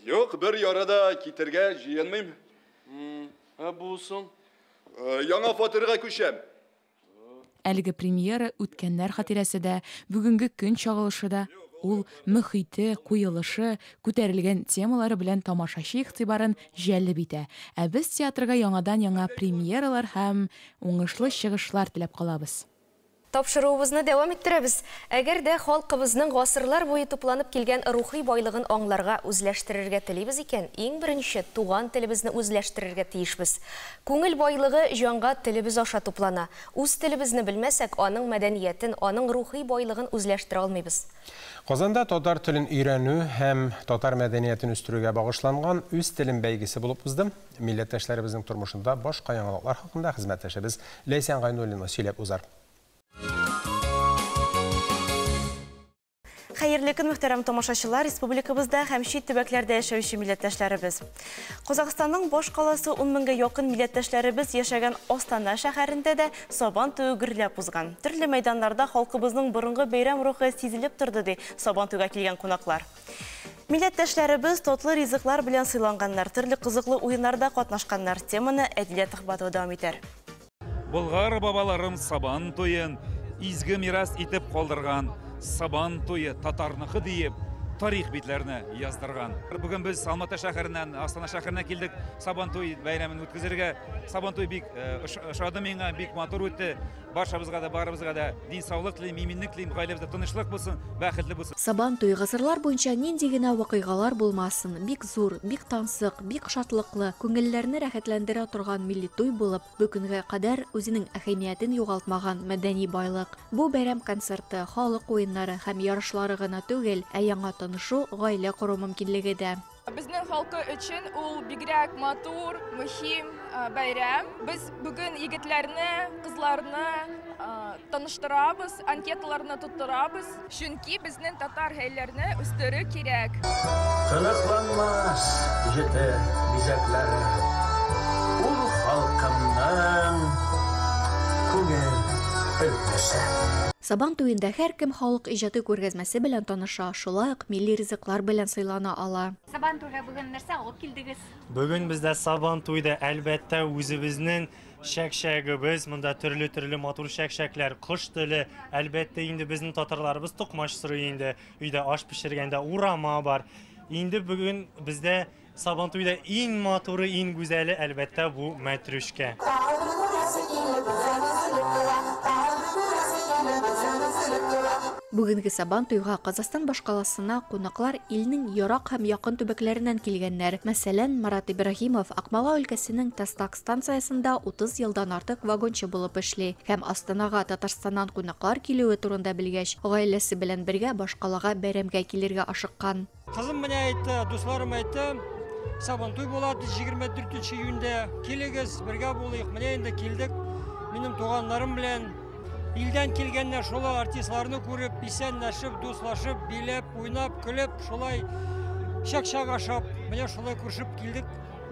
Юк, бер яры да китергә җыенмыйм. Ә бу соң? Яңа фатирга күчәм. Әлеге премьера үткәннәр хатирәсе дә, бүгенге көн чагылышы да, ул мөхите, куелышы, күтәрелгән темалары белән тамашачы игътибарын җәлеп итә. Ә без театрга яңадан яңа премьералар һәм уңышлы чыгышлар теләп калабыз. Тапшыруыбызны дәвам иттерәбез. Әгәр дә халкыбызның гасырлар буе тупланып килгән рухи байлыгын аңларга, үзләштерергә телибез икән, иң беренче туган телебезне үзләштерергә тиешбез. Күңел байлыгы җанга телебез аша туплана. Үз телебезне белмәсәк, аның мәдәниятен, аның рухи байлыгын үзләштерә алмыйбыз. Казанда татар телен өйрәнү һәм татар мәдәниятен үстерүгә багышланган Үз телем бәйгесе булып узды. Милләттәшләребезнең тормышында башка яңалыклар хакында хезмәттәшебез Ләйсән Гайнуллина сөйләп узар. Хәерле көн, мөхтәрәм тамашачылар, республикабызда һәм чит төбәкләрдә яшәүче милләттәшләребез. Казахстанның баш каласы 10 меңгә якын милләттәшләребез яшәгән Астана шәһәрендә дә Сабан туе гөрләп узган. Төрле мәйданнарда халкыбызның борынгы бәйрәм рухы сизелеп торды, ди Сабан туйга килгән кунаклар. Милләттәшләребез татлы ризыклар белән сыйланганнар, төрле кызыклы уеннарда катнашканнар. Теманы Әдилә Төхбатова дәвам итәр. Болгар бабаларым Сабан туен изге мирас итеп калдырган. Сабан туе татарныкы диеп тарих битләренә яздырган. Бүген без Алматы шәһәреннән Астана шәһәренә килдек Сабан туй бәйрәмен үткәзергә. Сабан туй бик ошады миңа, бик матур үтте. Баршабызга да, барыбызга да дин саулык телим, иминлек телим, гаиләбездә тынычлык булсын, бәхетле булсын. Сабан туй гасырлар буенча нинди генә вакыйгалар булмасын, бик зур, бик тансык, бик шатлыклы, күңелләрне рәхәтләндерә торган милли туй булып, бу көнгә кадәр үзенең әһәмиятен югалтмаган мәдәни байлык. Бу бәйрәм концерты, халык уеннары һәм ярышлары гына түгел, ә яңа танышу, гаилә кору мөмкинлеге дә. Безнең халкы өчен ул бигрәк матур, мөһим бәйрәм. Без бүген егетләрне, кызларны таныштырабыз, анкеталарны тоттырабыз. Чөнки безнең татар гаиләләрне үстерү кирәк. Тыныкланмас җете бизәкләре, ул халкымның күңел өлкәсе. Сабан туенда һәркем халык иҗаты күргәзмәсе белән таныша, шулай ук милли ризыклар белән сыйлана ала. Сабан туйга бүген нәрсә алып килдегез? Бүген бездә Сабан туйда әлбәттә үзебезнең чәкчәгебез, монда төрле-төрле матур чәкчәкләр, кош теле, әлбәттә инде безнең татарларыбыз токмач сорый инде, өйдә аш пешергәндә урама бар. Инде бүген бездә Сабан туйда иң матуры, иң гүзәле әлбәттә бу мәтрүшкә. Бүгенге Сабан туйга Казахстан башкаласына кунаклар илнең ерак һәм якын төбәкләреннән килгәннәр. Мәсәлән, Марат Ибраһимов Акмала өлкәсенең Тастак станциясендә 30 елдан артык вагончы булып эшли һәм Астанага Татарстаннан кунаклар килүе турында белгәч, гаиләсе белән бергә башкалага бәйрәмгә килергә ашыккан. Кызым менә әйтте, дусларым әйтте, Сабан туй була 24 июньдә. Килегез, бергә булыйк. Менә инде килдек. Минем туганнарым белән илдән килгәннәр шулай артистларны күреп, исәнләшеп, дуслашып, биләп, уйнап, көлеп, шулай чәк-чәк ашап, менә шулай күрешеп килдек,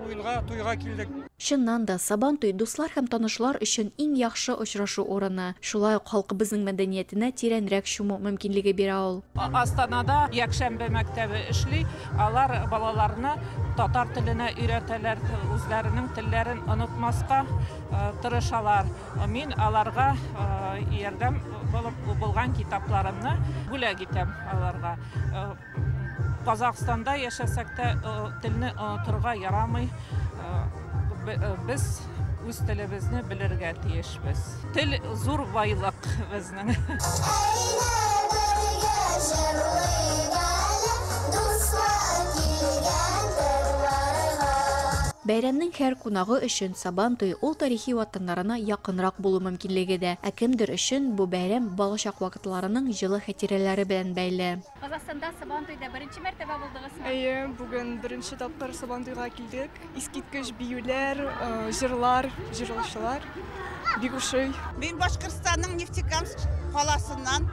уенга, туйга килдек. Чыннан да, Сабан туй дуслар һәм танышлар өчен иң яхшы очрашу урыны. Шулай ук халкыбызның мәдәниятенә тирәнрәк чуму мөмкинлеге бирә ул. Астанада якшәмбе мәктәбе эшли. Алар балаларны татар теленә өйрәтәләр, үзләренең телләрен онытмаска тырышалар. Мин аларга ярдәм булып булган китапларымны бүләк итәм аларга. Казахстанда яшәсәк тә телне онытырга ярамый. Без үз телебезне белергә тиешбез. Тел зур байлык безнең. Бәйрәмнең һәр кунагы өчен Сабан туе ул тарихи ватаннарына якынрак булу мөмкинлеге дә. Ә кемдер өчен бу бәйрәм балачак вакытларының җылы хатирәләре белән бәйле. Казахстанда Сабан туйда беренче мәртәбә булдыгызмы? Әйе, бүген беренче тапкыр Сабан туйга килдек. Искиткеч биюләр, җырлар, җырлаучылар. Бик ошый. Мин Башкортстанның Нефтекамск каласыннан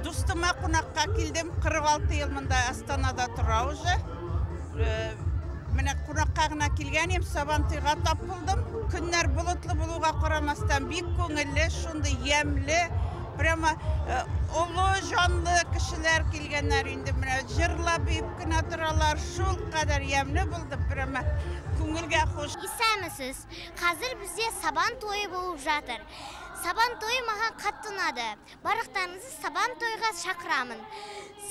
дустыма кунакка килдем. 46 ел монда Астанада тора уже. Менә кунакка гына килгән идем, Сабан туйга тап булдым. Көннәр болытлы булуга карамастан бик күңелле, шундый ямьле, прямо олы җанлы кешеләр килгәннәр инде. Менә җырлап биеп кенә торалар, шул кадәр ямьле булды, прямо күңелгә хуш. Исәнмесез. Хәзер бездә Сабан туе булып жатыр. Сабан туе маған қатты ұнады. Барлықтарыңызды Сабан тойға шақырамын.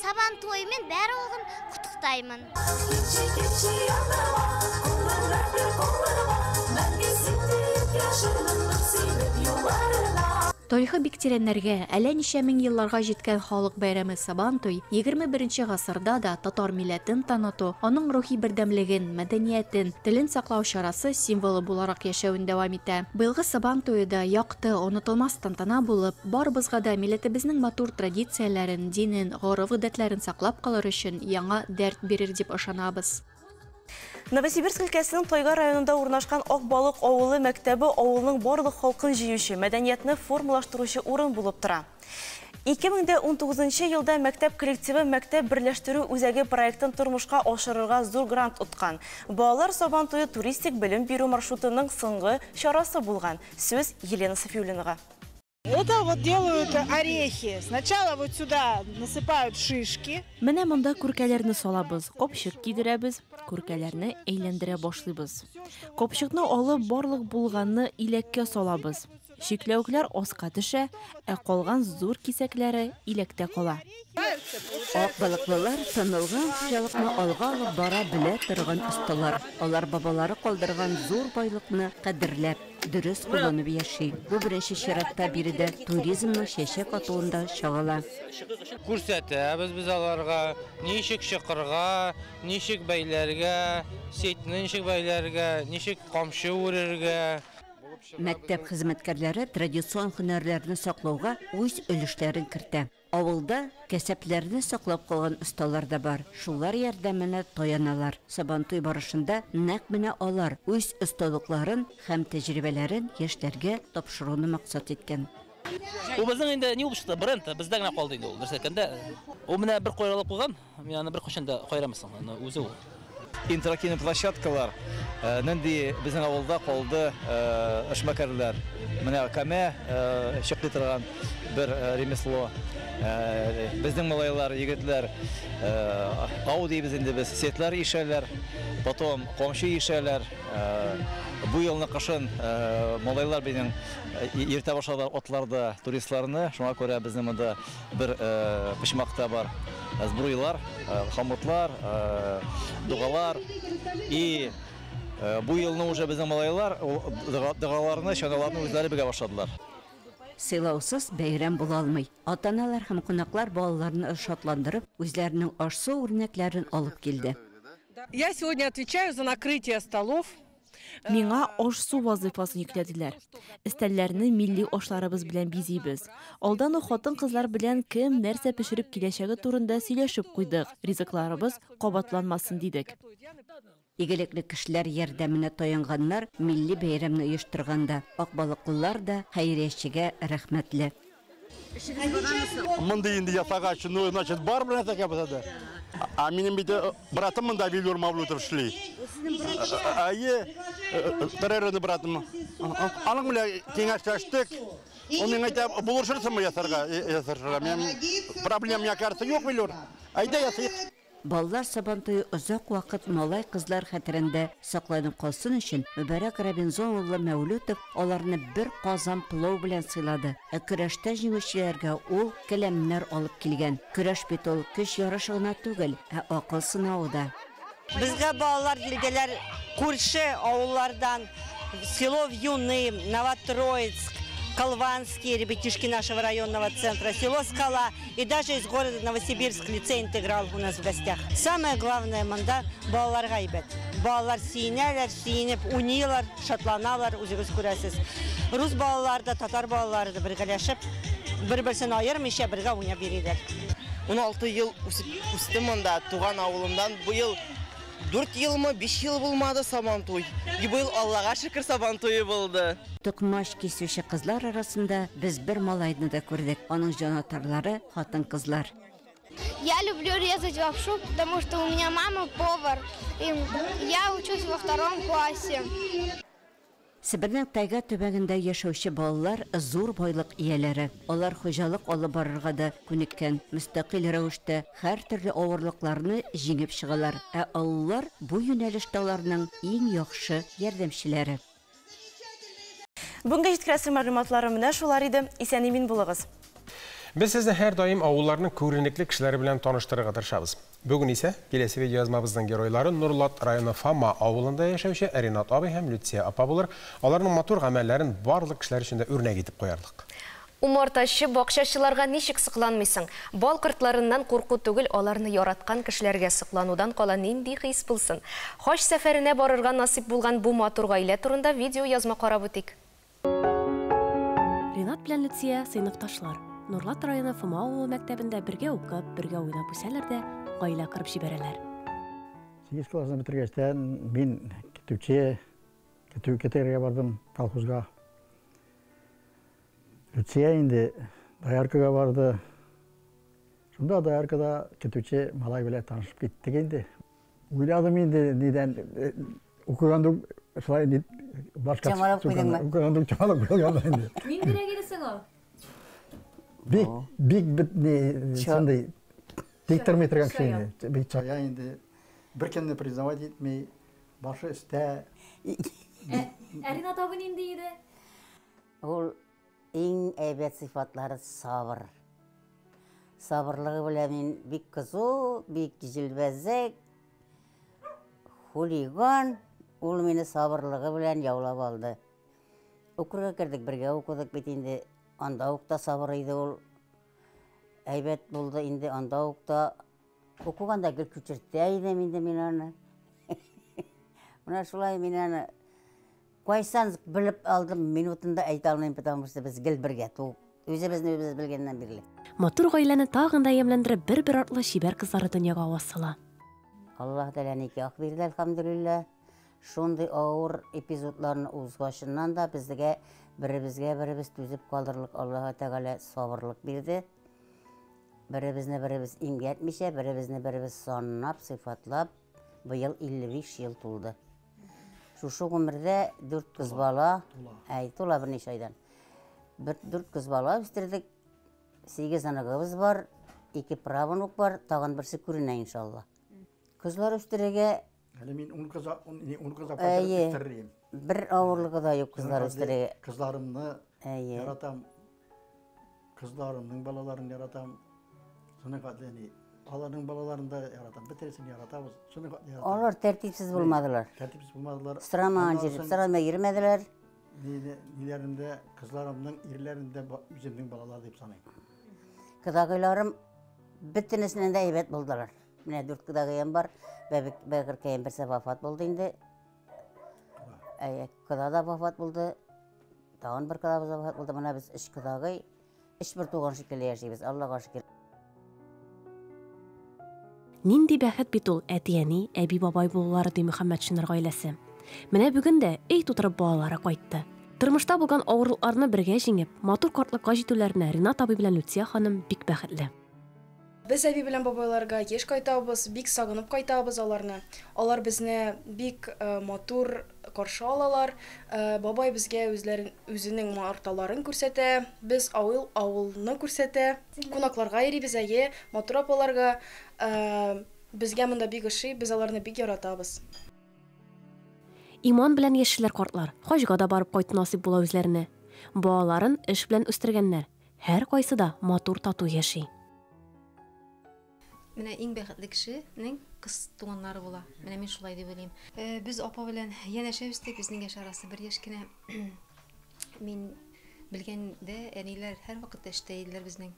Сабан тойымен барлығын құттықтаймын. Тарихы бик тирәннәргә, әллә ничә мең елларга җиткән халык бәйрәме Сабантуй 21 гасырда да татар милләтен таныту, аның рухи бердәмлеген, мәдәниятен, телен саклау чарасы символы буларак яшәвен дәвам итә. Быелгы Сабан туе да якты, онытылмас тантана булып, барыбызга да милләтебезнең матур традицияләрен, динен, гореф-гадәтләрен саклап калыр өчен яңа дәрт бирер дип ышанабыз. Новосибирск өлкәсенең Тайга районында урнашкан Акбалык авылы мәктәбе авылның барлык халкын җыючы, мәдәниятне формалаштыручы урын булып тора. 2019 елда мәктәп коллективы мәктәп берләштерү үзәге проектын тормышка ашырырга зур грант откан. Балалар Сабан туе туристик белем бирү маршрутының соңгы чарасы булган. Сүз Елена Софиуллинага. Это вот делают орехи. Сначала вот сюда насыпают шишки. Менә монда күркәләрне салабыз, капчык кидерәбез, күркәләрне әйләндерә башлыйбыз. Капчыкны алып барлык булганны иләккә салабыз. Чикләвекләр аска төшә, ә калган зур кисәкләре иләктә кала. Акбалыклылар танылган хуҗалыкны алга алып бара белә торган осталар. Алар бабалары калдырган зур байлыкны кадерләп, дөрес кулланып яши. Бу беренче чиратта биредә туризмның чәчәк атуында чагыла. Күрсәтәбез без аларга, ничек чыкырга, ничек бәйләргә, сетьне ничек бәйләргә, ничек камчы үрергә. Мәктәп хезмәткәрләре традицион һөнәрләрне саклауга үз өлешләрен кертә. Авылда кәсепләрне саклап калган осталар да бар. Шулар ярдәменә таяналар. Сабантуй барышында нәкъ менә алар үз осталыкларын һәм тәҗрибәләрен яшьләргә тапшыруны максат иткән. Ул безнең инде ни булып чыкты, бренд бездә генә калды инде ул. Дөрес әйткәндә, ул менә бер кайралып куйган, мин аны беркайчан да кайрамыйсың, аны үзе ул. Интерактивный площадкалар нинди безнең авылда калды эшмәкәрләр. Менә кәмә чыкты торган бер ремесло. Безнең малайлар, егетләр ау дибез инде без, сетлар ишәләр, потом камчы ишәләр. Бу елны кышын малайлар безнең иртә башладылар атларда туристларны. Шуңа күрә безнең монда бер почмакта бар сбруйлар, хомутлар, дугалар. И бу елны уже безнең малайлар дугаларны, чаналарны үзләре бөгә башладылар. Сыйлаусыз бәйрәм була алмый. Ата-аналар һәм кунаклар балаларны шатландырып, үзләренең аш-су үрнәкләрен алып килде. Я сегодня отвечаю за накрытие столов. Миңа аш-су вазыйфасын йөкләделәр. Өстәлләрне милли ашларыбыз белән бизибез. Алдан ук хатын-кызлар белән кем нәрсә пешереп киләчәге турында сөйләшеп куйдык. Ризыкларыбыз кабатланмасын дидек. Игелекле кешеләр ярдәменә таянганнар милли бәйрәмне оештырганда. Акбалыклылар да хәйриячегә рәхмәтле. Монда инде ясагач, ну, значит, бар белән нәрсә булса. А минем бит братым монда Вилюр Мавлютов эшли. Әйе, троюродный братым. Аның белән киңәшләштек. Ул миңа әйтә, булышырсыңмы ясарга, ясарга. Мин проблем, мне кажется, юк, Вилюр. Әйдә ясыйк. Балалар Сабантуе озак вакыт малай-кызлар хәтерендә сакланып калсын өчен Мөбарәк Робинзон улы Мәүлүтов аларны бер казан пылау белән сыйлады. Ә көрәштә җиңүчеләргә ул келәмнәр алып килгән. Көрәш бит ул көч ярышы гына түгел, ә акыл сынавы да. Безгә балалар килделәр күрше авыллардан, село Вьюны, Новотроицк, Колванские, ребятишки нашего районного центра, село Скала и даже из города Новосибирск лицей «Интеграл» у нас в гостях. Самое главное монда балаларга әйбәт. Балалар сөенәләр, сөенеп уйныйлар, шатланалар, үзегез күрәсез. Рус балалары да, татар балалары да бергәләшеп, бер-берсен аермыйча бергә уйнап йөриләр. 16 ел үстем монда, туган авылымдан. Быел 4 елмы, 5 ел булмады Сабантуй. И быел Аллага шөкер Сабан туе булды. Токмач кисүче кызлар арасында без бер малайны да күрдек. Аның җанатарлары хатын-кызлар. Я люблю резать лапшу, потому что у меня мама повар, и я учусь во втором классе. Себернең тайга төбәгендә яшәүче балалар зур байлык ияләре. Алар хуҗалык алып барырга да күнеккән, мөстәкыйль рәвештә һәр төрле авырлыкларны җиңеп чыгалар. Ә олылар бу юнәлештә аларның иң яхшы ярдәмчеләре. Бүгенге җиткерәсе мәгълүматлары менә шулар иде. Исән-имин булыгыз. Без сезне һәрдаим авылларның күренекле кешеләре белән таныштырырга тырышабыз. Бүген исә киләсе видеоязмабызның геройлары Нурлат районы Фома авылында яшәүче Ринат абый һәм Люция апа булыр. Аларның матур гамәлләрен барлык кешеләр өчен дә үрнәк итеп куярлык. Умартачы, бакчачыларга ничек сокланмыйсың? Бал кортларыннан курку түгел, аларны яраткан кешеләргә сокланудан кала нинди хис булсын? Хаҗ сәфәренә барырга насыйп булган бу матур гаилә турында видеоязма карап үтик. Ринат белән Люция сыйныфташлар. Нурлат районы Фома авылы мәктәбендә бергә укып, бергә уйнап үсәләр дә, гаилә корып җибәрәләр. 8 классны бетергәчтән мин көтүче, көтү көтәргә бардым колхозга. Люция инде дояркага барды. Шунда дояркада көтүче малай белән танышып киттек инде. Уйладым инде нидән укыганда шулай дип башка Чамалап куйдыңмы? Укыганда чамалап куйган инде. Ниндирәк иде соң ул? Бик бик бит не шундый тик тормый торган кеше инде. Бик чая инде. Беркемне признавать итми, башы өстә. Ә Ринат абый нинди иде? Ул иң әйбәт сыйфатлары сабыр. Сабырлыгы белән мин бик кызу, бик җилбәзәк, хулиган. Ул мине сабырлыгы белән яулап алды. Укырга кердек, бергә укыдык бит инде. Анда ук та сабыр иде ул. Әйбәт булды инде, анда ук та укыганда гел күчертә идем инде мин аны. Менә шулай мин аны кайсан белеп алдым, минутында әйтә алмыйм, потому что без гел бергә туып, үзебезне үзебез белгәннән бирле. Матур гаиләне тагын да ямьләндереп, бер-бер артлы чибәр кызлары дөньяга аваз сала. Аллаһ Тәгалә никах бирде, әлхәмдүлилләһ. Шундый авыр эпизодларны узгачыннан да безгә беребезгә беребез түзеп калдырырлык Аллаһ Тәгалә сабырлык бирде. Беребезне беребез имгәтмичә, беребезне беребез саннап, сыйфатлап, быел 55 ел тулды. Шушы гомердә 4 кыз бала, әй, тула берничә айдан. Бер 4 кыз бала үстердек. 8 оныгыбыз бар, 2 правнук бар, тагын берсе күренә иншалла. Кызлар үстерергә Әле мин 10 кыз, 10 кыз Әйе. үстерер. Бер авырлыгы да юк кызлар үстерергә. Кызларымны Әйе. яратам. Кызларымның балаларын яратам. Шуны хәтле ни, аларның балаларын да яратам. Бөтенесен яратабыз. Шуны хәтле яратам. Алар тәртипсез булмадылар. Тәртипсез булмадылар. Сорамаган җир, сорамай йөрмәделәр. Ниләрендә, кызларымның ирләрендә үземнең балалар дип саныйм. Кодагыйларым бөтенесеннән дә әйбәт булдылар. Менә 4 кодагыем бар. Бәбеккәем берсе вафат булды инде. Әйе, кода да вафат булды. Тагын бер кодабыз вафат булды. Менә без 3 кодагый, 3 бер туган шикелле яшибез. Аллага шөкер. Нинди бәхет бит ул әти-әни, әби-бабай булулары, ди Мөхәммәтшиннар гаиләсе. Менә бүген дә өй тутырып балалары кайтты. Тормышта булган авырлыкларны бергә җиңеп, матур картлыкка җитүләренә Ринат абый белән Люция ханым бик бәхетле. Без әби белән бабайларга еш кайтабыз, бик сагынып кайтабыз аларны. Алар безне бик матур каршы алалар. Бабай безгә үзенең марталарын күрсәтә, без авыл авылны күрсәтә. Кунакларга йөрибез, әйе, матур апаларга. Безгә монда бик ошый, без аларны бик яратабыз. Иман белән яшиләр картлар, хаҗга да барып кайту насыйп була үзләренә. Балаларын эш белән үстергәннәр, һәр кайсы да матур тату яши. Менә иң бәхетле кешенең кыз туганнары була. Менә мин шулай дип уйлыйм. Без апа белән янәшә үстек, безнең яшь арасы бер яшь кенә. Мин белгәндә әниләр һәрвакытта эштә иделәр безнең.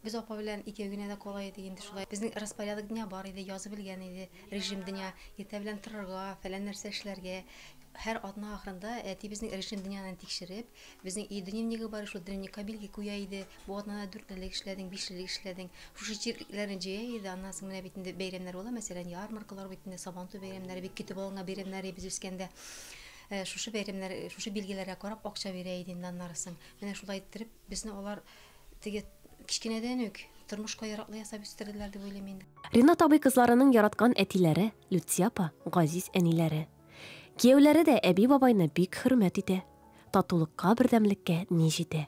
Без апа белән икәү генә дә кала идек инде шулай. Безнең распорядок дня бар иде, язып белгән иде, режим дня, иртә белән торырга, фәлән нәрсә эшләргә. Һәр атна ахырында әти безнең режим дняны тикшереп, безнең өй дневнигы бар, шул дневникка билге куя иде. Бу атнада 4лек эшләдең, 5лек эшләдең. Шушы җирлекләрне җыя иде. Аннан соң менә бит инде бәйрәмнәр була, мәсәлән, ярмаркалар бит инде, Сабантуй бәйрәмнәре, бик көтеп алынган бәйрәмнәр без үскәндә. Шушы бәйрәмнәр, шушы билгеләргә карап акча бирә иде инде аннары соң. Менә шулай иттереп безне алар теге кечкенәдән үк тормышка яраклы ясап үстерделәр дип уйлыйм инде. Ринат абый кызларының яраткан әтиләре, Люция апа, газиз әниләре. Кияүләре дә әби-бабайны бик хөрмәт итә. Татулыкка, бердәмлеккә ни җитә.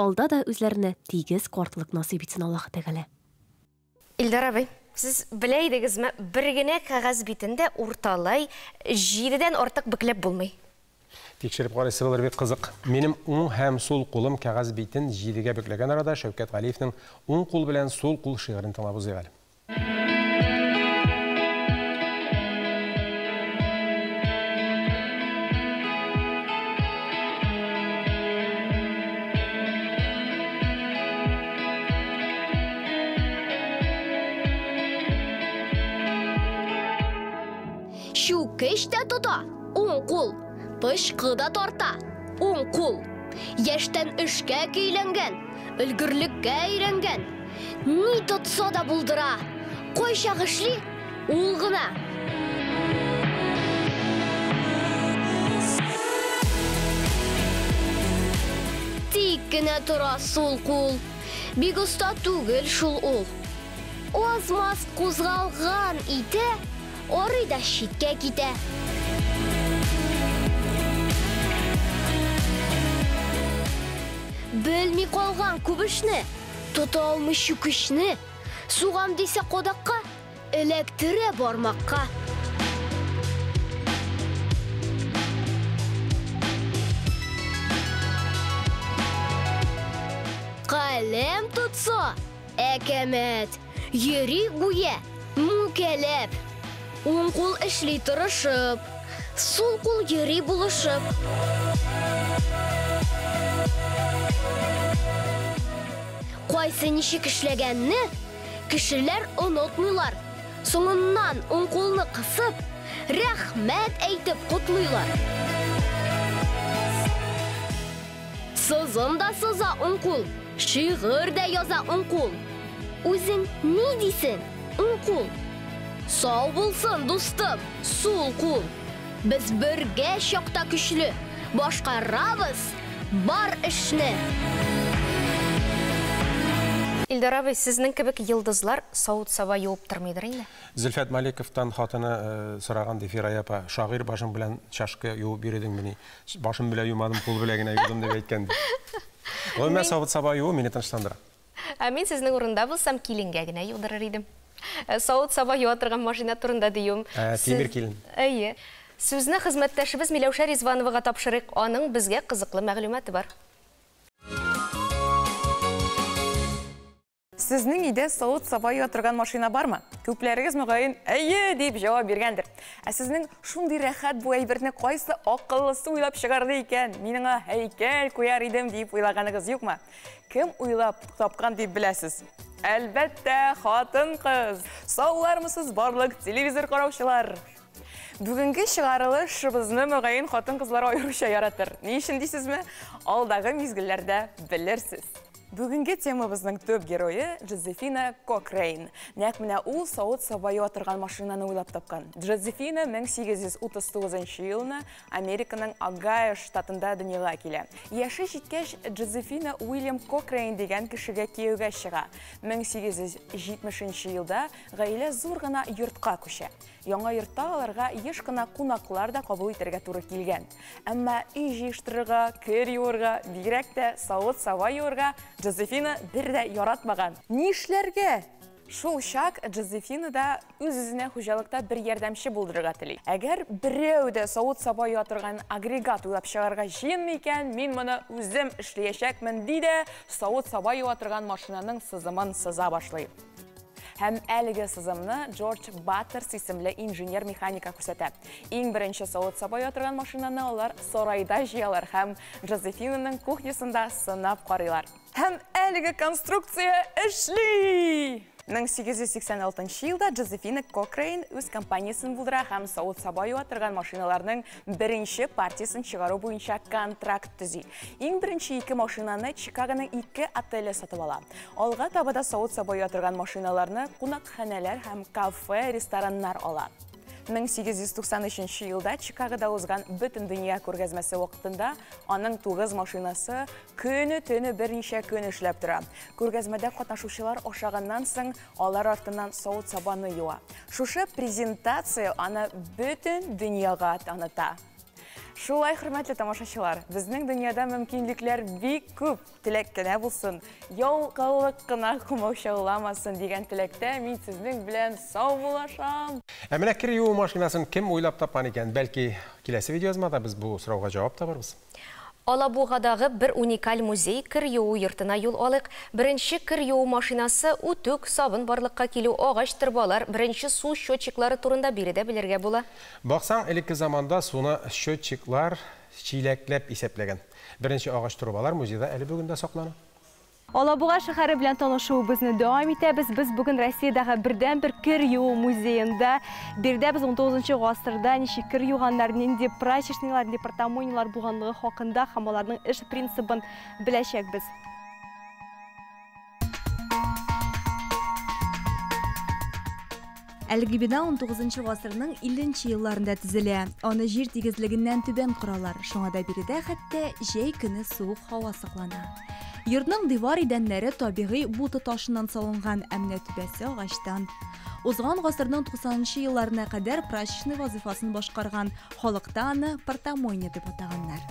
Алда да үзләренә тигез картлык насыйп итсен Аллаһ Тәгалә. Илдар абый, сез белә идегезме, бер генә кәгазь битендә урталай 7дән артык бөкләп булмый. Тикшереп карыйсы булыр, бик кызык. Минем уң һәм сул кулым кәгазь битен 7гә бөкләгән арада Шәүкәт Галиевнең уң кул белән сул кул шигырен тыңлап узыйк әле. Чүкеч тә тота, уң кул, пычкы да тарта, уң кул. Яшьтән эшкә көйләнгән, өлгерлеккә өйрәнгән. Ни тотса да булдыра, кайчак эшли ул гына. Тик кенә тора сул кул, бик оста түгел шул ул. Аз-маз кузгалган итә, арый да читкә китә. Белми калган күп эшне, тота алмый чүкечне. Сугам дисә кадакка, эләктерә бармакка. Каләм тотса, әкәмәт, йөри гүя, мүкәләп. Уң кул эшли тырышып, сул кул йөри булышып. Кайсы ничек эшләгәнне кешеләр онытмыйлар. Соңыннан уң кулны кысып, рәхмәт әйтеп котлыйлар. Сызым да сыза уң кул, шигырь дә яза уң кул. Үзең ни дисең, уң кул? Сау булсын, дустым, сул кул. Без бергә чакта көчле, башкарабыз бар эшне. Илдар абый, сезнең кебек йолдызлар савыт-саба юып тормыйдыр инде? Зөлфәт Маликовтан хатыны сораган ди, Фирая апа, шагыйрь башың белән чашка юып йөрдеңмени? Башым белән юмадым, кул белән генә юдым дип әйткән ди. Гомумән, савыт-саба юу мине тынычландыра. Ә мин сезнең урында булсам, киленгә генә юдырыр идем. Савыт-саба юа торган машина турында диюем. Тимер килен. Әйе. Сүзне хезмәттәшебез Миләүшә Ризвановага тапшырыйк. Аның безгә кызыклы мәгълүматы бар. Сезнең өйдә савыт-саба юа торган машина бармы? Күпләрегез мөгаен әйе дип җавап биргәндер. Ә сезнең шундый рәхәт бу әйберне кайсы акыллысы уйлап чыгарды икән? Мин аңа һәйкәл куяр идем дип уйлаганыгыз юкмы? Кем уйлап тапкан дип беләсез? Әлбәттә, хатын-кыз. Саулармысыз, барлык телевизор караучылар? Бүгенге чыгарылышыбызны мөгаен хатын-кызлар аеруча яратыр. Ни өчен дисезме? Алдагы мизгелләрдә белерсез. Бүгенге темабызның төп герое Джозефина Кокрейн. Нәкъ менә ул савыт-саба юа торган машинаны уйлап тапкан. Джозефина 1839 елны Американың Огайо штатында дөньяга килә. Яше җиткәч, Джозефина Уильям Кокрейн дигән кешегә кияүгә чыга. 1870 елда гаилә зур гына йортка күчә. Яңа йортта аларга еш кына кунаклар да кабул итәргә туры килгән. Әмма өй җыештырырга, кер юырга, бигрәк тә савыт-саба юырга Джозефина бер дә яратмаган. Нишләргә? Шул чак Джозефина да үз-үзенә хуҗалыкта бер ярдәмче булдырырга тели. Әгәр берәү дә савыт-саба юа торган агрегат уйлап чыгарырга җыенмый икән, мин моны үзем эшләячәкмен, ди дә савыт-саба юа торган машинаның сызымын сыза башлый. Һәм әлеге сызымны Джордж Баттерс исемле инженер-механика күрсәтә. Иң беренче савыт-саба юа торган машинаны алар сарайда җыялар һәм Джозефинаның кухнясында сынап карыйлар. Һәм әлеге конструкция эшли! 1886 елда Джозефина Кокрейн үз компаниясен булдыра һәм савыт-саба юа торган машиналарның беренче партиясен чыгару буенча контракт төзи. Иң беренче ике машинаны Чикагоның ике отеле сатып ала. Алга таба да савыт-саба юа торган машиналарны кунакханәләр һәм кафе, рестораннар ала. 1893 елда Чикагода узган бөтен дөнья күргәзмәсе вакытында аның 9 машинасы көне-төне берничә көн эшләп тора. Күргәзмәдә катнашучылар ашаганнан соң алар артыннан савыт-сабаны юа. Шушы презентация аны бөтен дөньяга таныта. Шулай, хөрмәтле тамашачылар, безнең дөньяда мөмкинлекләр бик күп. Теләк кенә булсын, ялкаулык кына комачауламасын дигән теләктә мин сезнең белән саубуллашам. Ә менә кер юу машинасын кем уйлап тапкан икән? Бәлки киләсе видеоязмада без бу сорауга җавап табарбыз. Алабугадагы бер уникаль музей кер юу йортына юл алыйк. Беренче кер юу машинасы, үтүк, сабын барлыкка килү, агач торбалар, беренче су счетчиклары турында биредә белергә була. Баксаң, элекке заманда суны счетчиклар чиләкләп исәпләгән. Беренче агач торбалар музейда әле бүген дә саклана. Алабуга шәһәре белән танышуыбызны дәвам итәбез. Без бүген Россиядәге бердәнбер кер юу музеенда. Биредә без 19 гасырда ничек кер юганнар, нинди прачечныйлар, нинди портомойнилар булганлыгы хакында һәм аларның эш принцибын беләчәкбез. Әлеге бина 19 гасырның 50 елларында төзелә. Аны җир тигезлегеннән түбән коралар. Шуңа да биредә хәтта җәй көне суык һава саклана. Йортның дивар идәннәре табигый буты ташыннан салынган, ә менә түбәсе агачтан. Узган гасырның 90 елларына кадәр прачечный вазифасын башкарган, халыкта аны портомойня дип атаганнар.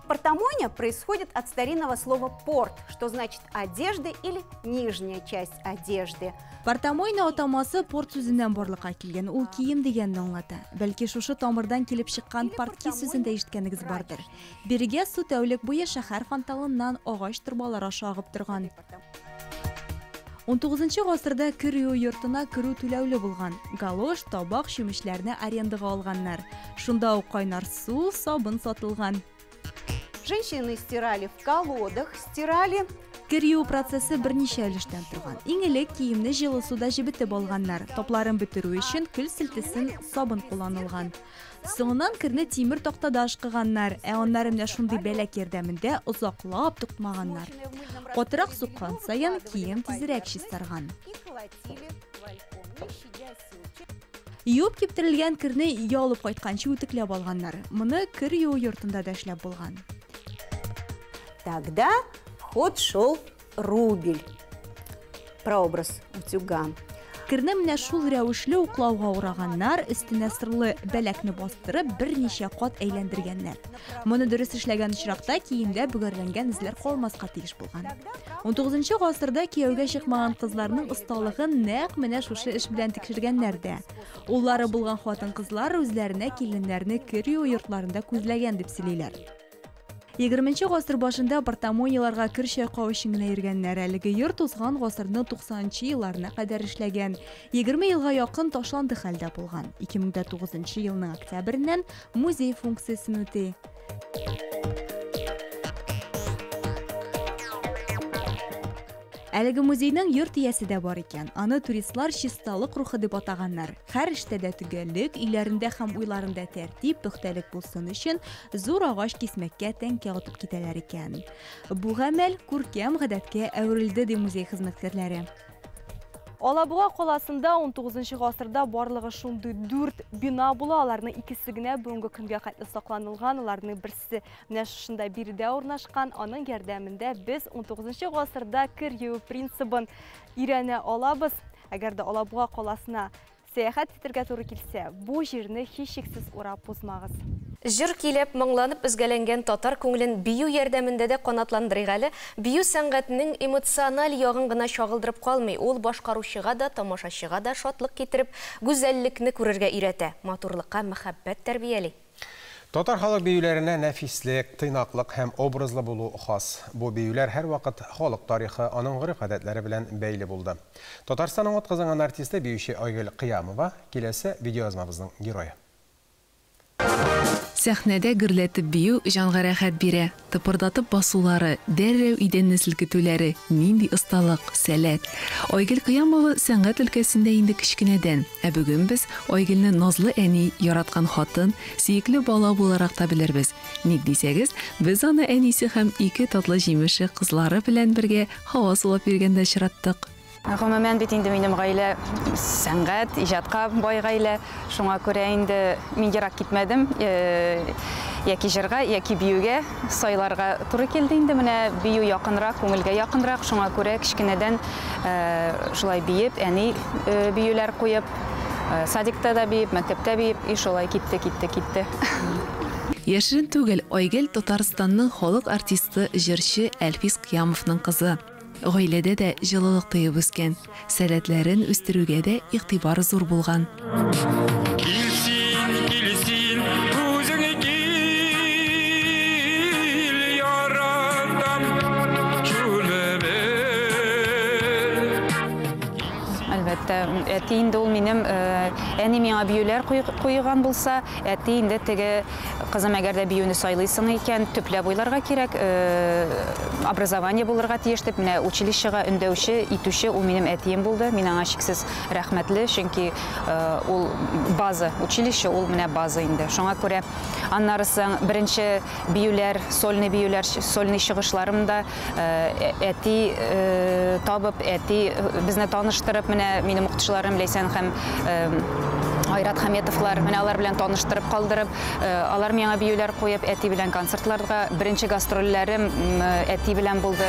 Портомойня происходит от старинного слова «порт», что значит «одежды» или «нижняя часть одежды». Портомойня атамасы порт сүзеннән барлыкка килгән, ул кием дигәнне аңлата. Бәлки шушы тамырдан килеп чыккан портки сүзен дә ишеткәнегез бардыр. Бирегә су тәүлек буе шәһәр фонтаныннан агач торбалар аша агып торган. 19 гасырда кер юу йортына керү түләүле булган. Галош, табак, чүмечләрне арендага алганнар. Шунда ук кайнар су, сабын сатылган. Женщины стирали в колодах, стирали. Кер юу процессы берничә өлештән торган. Иң элек киемне җылы суда җебетеп алганнар. Тапларын бетерү өчен көл селтесен сабын кулланылган. Соңыннан керне тимер тактада ышкыганнар, ә аннары менә шундый бәләк ярдәмендә озаклап тукмаганнар. Катырак суккан саен кием тизрәк чистарган. Юып киптерелгән керне өйгә алып кайтканчы үтекләп алганнар. Моны кер юу йортында да эшләп булган. Тогда в ход шел рубель. Прообраз утюга. Керне менә шул рәвешле уклауга ураганнар, өстенә сырлы бәләкне бастырып, берничә кат әйләндергәннәр. Моны дөрес эшләгән очракта киемдә бөгәрләнгән эзләр калмаска тиеш булган. 19 гасырда кияүгә чыкмаган кызларның осталыгын нәкъ менә шушы эш белән тикшергәннәр дә. Уллары булган хатын-кызлар үзләренә киленнәрне кер юу йортларында күзләгән дип сөйлиләр. 20 гасыр башында портомойняларга кер чайкау өчен генә йөргәннәр. Әлеге йорт узган гасырның 90 елларына кадәр эшләгән. 20 елга якын ташланды хәлдә булган. 2009 елның октябреннән музей функциясен үти. Әлеге музейның йорт иясе дә бар икән. Аны туристлар чисталык рухы дип атаганнар. Һәр эштә дә төгәллек, өйләрендә һәм уйларында тәртип, пөхтәлек булсын өчен зур агач кисмәккә тәңкә атып китәләр икән. Бу гамәл күркәм гадәткә әверелде, ди музей хезмәткәрләре. Алабуга каласында 19 гасырда барлыгы шундый 4 бина була. Аларның икесе генә бүгенге көнгә хәтле сакланылган. Аларның берсе менә шушында биредә урнашкан. Аның ярдәмендә без 19 гасырда кер юу принцибын өйрәнә алабыз. Әгәр дә Алабуга каласына сәяхәт итәргә туры килсә, бу җирне һичшиксез урап узмагыз. Җыр килеп, моңланып өзгәләнгән татар күңелен бию ярдәмендә дә канатландырыйк әле. Бию сәнгатенең эмоциональ ягын гына чагылдырып калмый, ул башкаручыга да, тамашачыга да шатлык китереп, гүзәллекне күрергә өйрәтә, матурлыкка мәхәббәт тәрбияли. Татар халык биюләренә нәфислек, тыйнаклык һәм образлы булу хас. Бу биюләр һәрвакыт халык тарихы, аның гореф-гадәтләре белән бәйле булды. Татарстанның атказанган артисты биюче Айгөл Кыямова киләсе видеоязмабызның герое. Сәхнәдә гөрләтеп бию җанга рәхәт бирә. Тыпырдатып басулары, дәррәү идәнне селкетүләре, нинди осталык, сәләт. Айгөл Кыямова сәнгать өлкәсендә инде кечкенәдән. Ә бүген без Айгөлне назлы әни, яраткан хатын, сөекле бала буларак та белербез. Ник дисәгез, без аны әнисе һәм ике татлы җимеше кызлары белән бергә һава сулап йөргәндә очраттык. Гомумән бит инде минем гаилә сәнгать, иҗатка бай гаилә. Шуңа күрә инде мин ерак китмәдем. Яки җырга, яки биюгә сайларга туры килде инде. Менә бию якынрак, күңелгә якынрак. Шуңа күрә кечкенәдән шулай биеп, әни биюләр куеп, садикта да биеп, мәктәптә биеп, и шулай китте, китте, китте. Яшерен түгел, Айгөл Татарстанның халык артисты, җырчы Әлфис Кыямовның кызы. Гаиләдә дә җылылык тоеп үскән, сәләтләрен үстерүгә дә игътибар зур булган. Килсин, килсин, үзең кил, яратам чүлеме. Әлбәттә, Әти инде ул минем, әни миңа биюләр куйган булса, әти инде теге, кызым, әгәр дә биюне сайлыйсың икән, төпләп уйларга кирәк, образование булырга тиеш дип, менә училищега өндәүче, итүче ул минем әтием булды. Мин аңа чиксез рәхмәтле, чөнки ул база, училище ул менә база инде. Шуңа күрә аннары соң беренче биюләр, сольный биюләр, сольный чыгышларым да әти табып, әти безне таныштырып, менә минем укытучыларым Ләйсән һәм Айрат Хаметовлар, менә алар белән таныштырып калдырып, алар миңа биюләр куеп, әти белән концертларга, беренче гастрольләрем әти белән булды.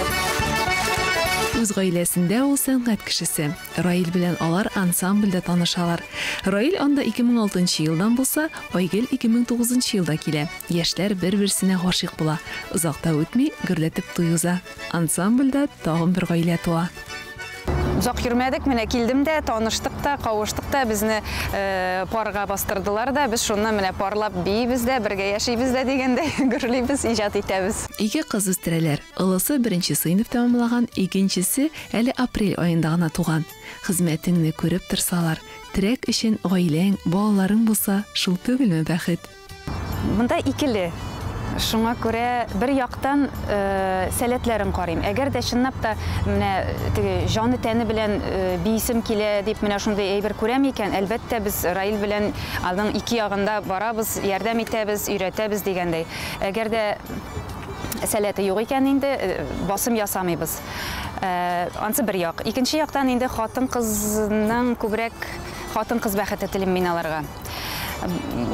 Үз гаиләсендә ул сәнгать кешесе. Раил белән алар ансамбльдә танышалар. Раил анда 2006 елдан булса, Айгөл 2009 елда килә. Яшьләр бер-берсенә гашыйк була. Озак та үтми, гөрләтеп туй уза. Ансамбльдә тагын бер гаилә туа. Озак йөрмәдек, менә килдем дә, таныштык та, кавыштык та, безне парга бастырдылар да, без шуннан менә парлап биибез дә, бергә яшибез дә дигәндәй, гөрлибез, иҗат итәбез. Ике кыз үстерәләр. Олысы беренче сыйныф тәмамлаган, икенчесе әле апрель аенда гына туган. Хезмәтеңне күреп торсалар, терәк өчен гаиләң, балаларың булса, шул түгелме бәхет? Монда икеле. Шуңа күрә бер яктан сәләтләрен карыйм. Әгәр дә чынлап та менә теге җаны тәне белән биисем килә дип менә шундый әйбер күрәм икән, әлбәттә без Раил белән аның ике ягында барабыз, ярдәм итәбез, өйрәтәбез дигәндәй. Әгәр дә сәләте юк икән инде, басым ясамыйбыз. Ансы бер як. Икенче яктан инде хатын-кызның күбрәк хатын-кыз бәхете телим мин аларга.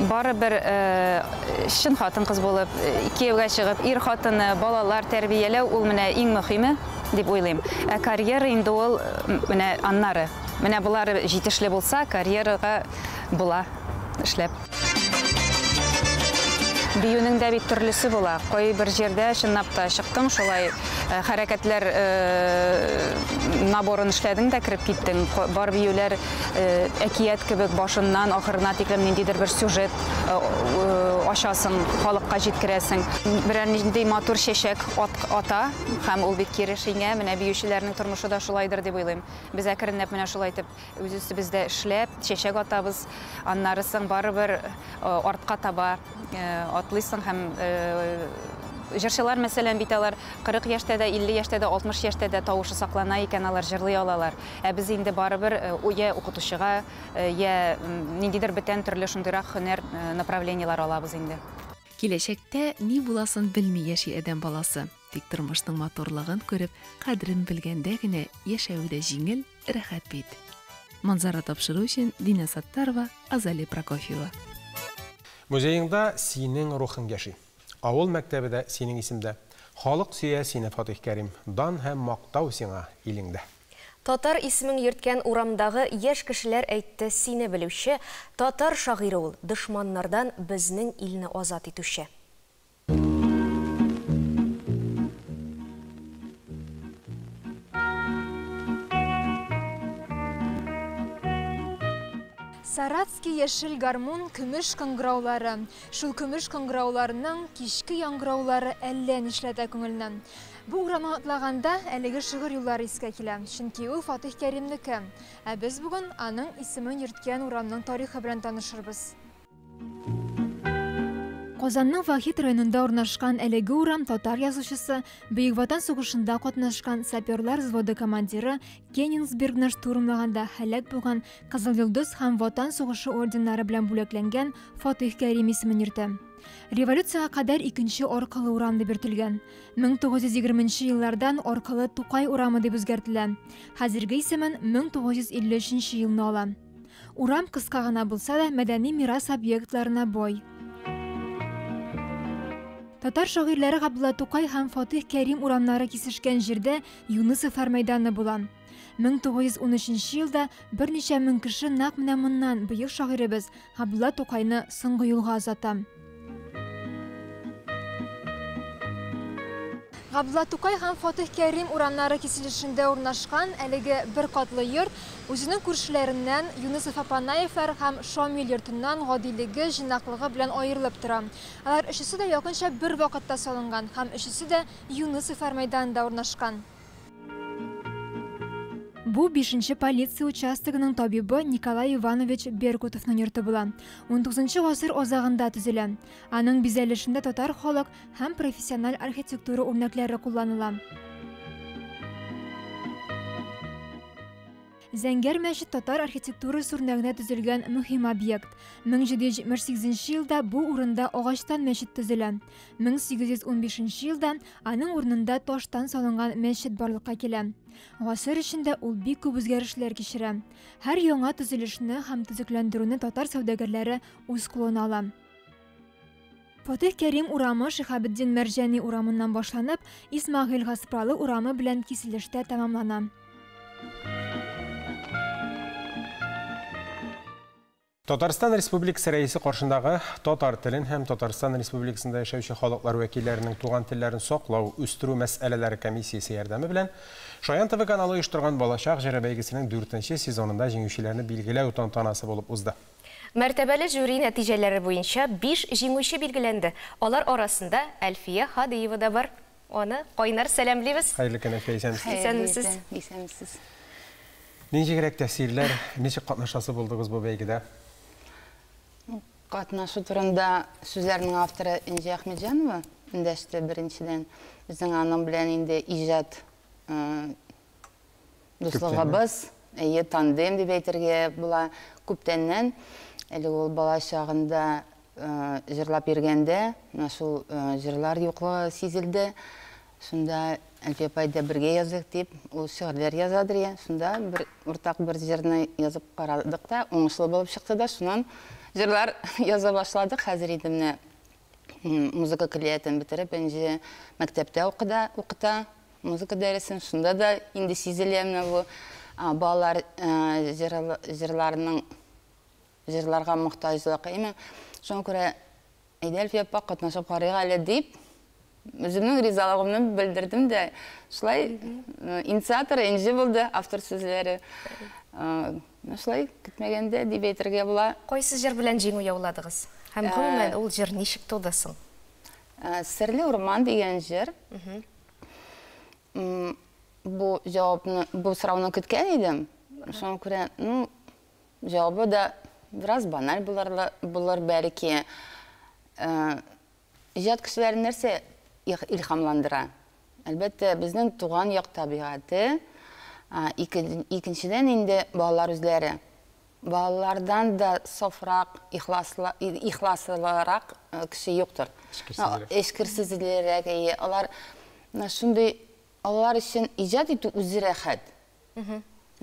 Барыбер чын хатын-кыз булып, кияүгә чыгып, ир хатыны, балалар тәрбияләү ул менә иң мөһиме дип уйлыйм. Ә карьера инде ул менә аннары. Менә болары җитешле булса, карьерага була эшләп. Биюнең дә бит төрлесе була. Кайбер җирдә чынлап та чыктың, шулай хәрәкәтләр наборын эшләдең дә кереп киттең. Бар биюләр әкият кебек башыннан ахырына тиклем ниндидер бер сюжет ачасың, халыкка җиткерәсең. Берәр нинди матур чәчәк ата һәм ул бит кире шиңә. Менә биючеләрнең тормышы да шулайдыр дип уйлыйм. Без әкренләп менә шулай итеп үз өстебездә эшләп, чәчәк атабыз. Аннары соң барыбер артка таба атлыйсың һәм җырчылар, мәсәлән, бит алар 40 яшьтә дә, 50 яшьтә дә, 60 яшьтә дә тавышы саклана икән, алар җырлый алалар. Ә без инде барыбер я укытучыга, я ниндидер бүтән төрле шундыйрак һөнәр направлениеләр алабыз инде. Киләчәктә ни буласын белми яши адәм баласы. Тик тормышның матурлыгын күреп, кадерен белгәндә генә яшәве дә җиңел, рәхәт бит. Манзара тапшыру өчен Дина Саттарова, Азалия Прокофьева. Музейыңда синең рухың яши. Авыл мәктәбе дә синең исемдә. Халык сөя сине, Фатих Кәрим. Дан һәм мактау сиңа илеңдә. Татар исемен йөрткән урамдагы яшь кешеләр әйтте сине белүче, татар шагыйре ул, дошманнардан безнең илне азат итүче. Саратский яшел гармун көмеш кыңгыраулары. Шул көмеш кыңгырауларының кичке яңгыраулары әллә нишләтә күңелне. Бу урамны атлаганда әлеге шигырь юллары искә килә, чөнки ул Фатих Кәримнеке. Ә без бүген аның исемен йөрткән урамның тарихы белән танышырбыз. Казанның Вахит районында урнашкан әлеге урам татар язучысы, Бөек Ватан сугышында катнашкан саперлар взводы командиры Кенигсбергны штурмлаганда һәлак булган Кызыл Йолдыз һәм Ватан сугышы орденнары белән бүләкләнгән Фатих Кәрим исемен йөртә. Революцияга кадәр икенче аркылы урам дип йөртелгән. 1920 еллардан аркылы Тукай урамы дип үзгәртелә. Хәзерге исемен 1953 елны ала. Урам кыска гына булса да мәдәни мирас объектларына бай. Татар шагыйрьләре Габдулла Тукай һәм Фатих Кәрим урамнары кисешкән җирдә Юнысовлар мәйданы була. 1913 елда берничә мең кеше нәкъ менә моннан бөек шагыйребез Габдулла Тукайны соңгы юлга озата. Габдулла Тукай һәм Фатих Кәрим урамнары киселешендә урнашкан әлеге бер катлы йорт үзенең күршеләреннән Юнысов Апанаевлар һәм Шамил йортыннан гадилеге, җыйнаклыгы белән аерылып тора. Алар өчесе дә якынча бер вакытта салынган һәм өчесе дә Юнысовлар мәйданында урнашкан. Бу бишенче полиция участогының табибы Николай Иванович Беркутовның йорты була. Унтугызынчы гасыр азагында төзелә. Аның бизәлешендә татар халык һәм профессиональ архитектура үрнәкләре кулланыла. Зәңгәр мәчет татар архитектурасы үрнәгенә төзелгән мөһим объект. 1778 елда бу урында агачтан мәчет төзелә. 1815 елда аның урынында таштан салынган мәчет барлыкка килә. Гасыр эчендә ул бик күп үзгәрешләр кичерә. Һәр яңа төзелешне һәм төзекләндерүне татар сәүдәгәрләре үз кулына ала. Фатих Кәрим урамы Шиһабетдин Мәрҗани урамыннан башланып, Исмәгыйль Гаспралы урамы белән киселештә тәмамлана. Татарстан Республикасы Рәисе каршындагы татар телен һәм Татарстан Республикасында яшәүче халыклар вәкилләренең туган телләрен саклау, үстерү мәсьәләләре комиссиясе ярдәме белән Шаян ТВ каналы оештырган Балачак җыры бәйгесенең дүртенче сезонында җиңүчеләрне билгеләү тантанасы булып узды. Мәртәбәле жюри нәтиҗәләре буенча 5 җиңүче билгеләнде. Алар арасында Әлфия Һадиева да бар. Аны кайнар сәламлибез. Хәерле көн, Әлфия, исәнмесез. Исәнмесез. Исәнмесез. Нинҗегрәк тәэсирләр, ничек катнашасы булдыгыз бу бәйгедә? Катнашу турында сүзләрнең авторы Энҗе Әхмәтҗанова эндәште беренчедән. Безнең аның белән инде иҗат Дуслыгыбыз, әйе, тандем дип әйтергә була. Күптәннән, әле ул бала чагында җырлап йөргәндә, менә шул җырлар юклыгы сизелде. Шунда Әлфия апай да бергә языйк дип, ул шигырьләр язадыр я. Шунда бер уртак бер җырны язып карадык та, уңышлы булып чыкты да, шуннан җырлар яза башладык. Хәзер инде менә музыка көллиятен бетереп, Энҗе мәктәптә укыда, укыта. Музыка дәресен шунда да инде сизелә менә бу балалар җырларының җырларга мохтаҗлык. Әйме, шуңа күрә әйдә Әлфия апа катнашып карыйк әле дип үземнең ризалыгымны белдердем дә. Шулай инициатор Энҗе булды, автор сүзләре. Менә шулай көтмәгәндә дип әйтергә була. Кайсы җыр белән җиңү яуладыгыз? Һәм гомумән ул җыр ничек туды соң? Серле урман дигән җыр. Бу җавапны, бу сорауны көткән идем. Шуңа күрә, ну, җавабы да бераз баналь булыр, булыр бәлки. Иҗат кешеләрен нәрсә илһамландыра? Әлбәттә, безнең туган як табигате, икенчедән инде балалар үзләре. Балалардан да сафрак, ихласлы, ихласлырак кеше юктыр. Эчкерсезрәк. Эчкерсезрәк, әйе. Алар менә шундый, алар өчен иҗат итү үзе рәхәт.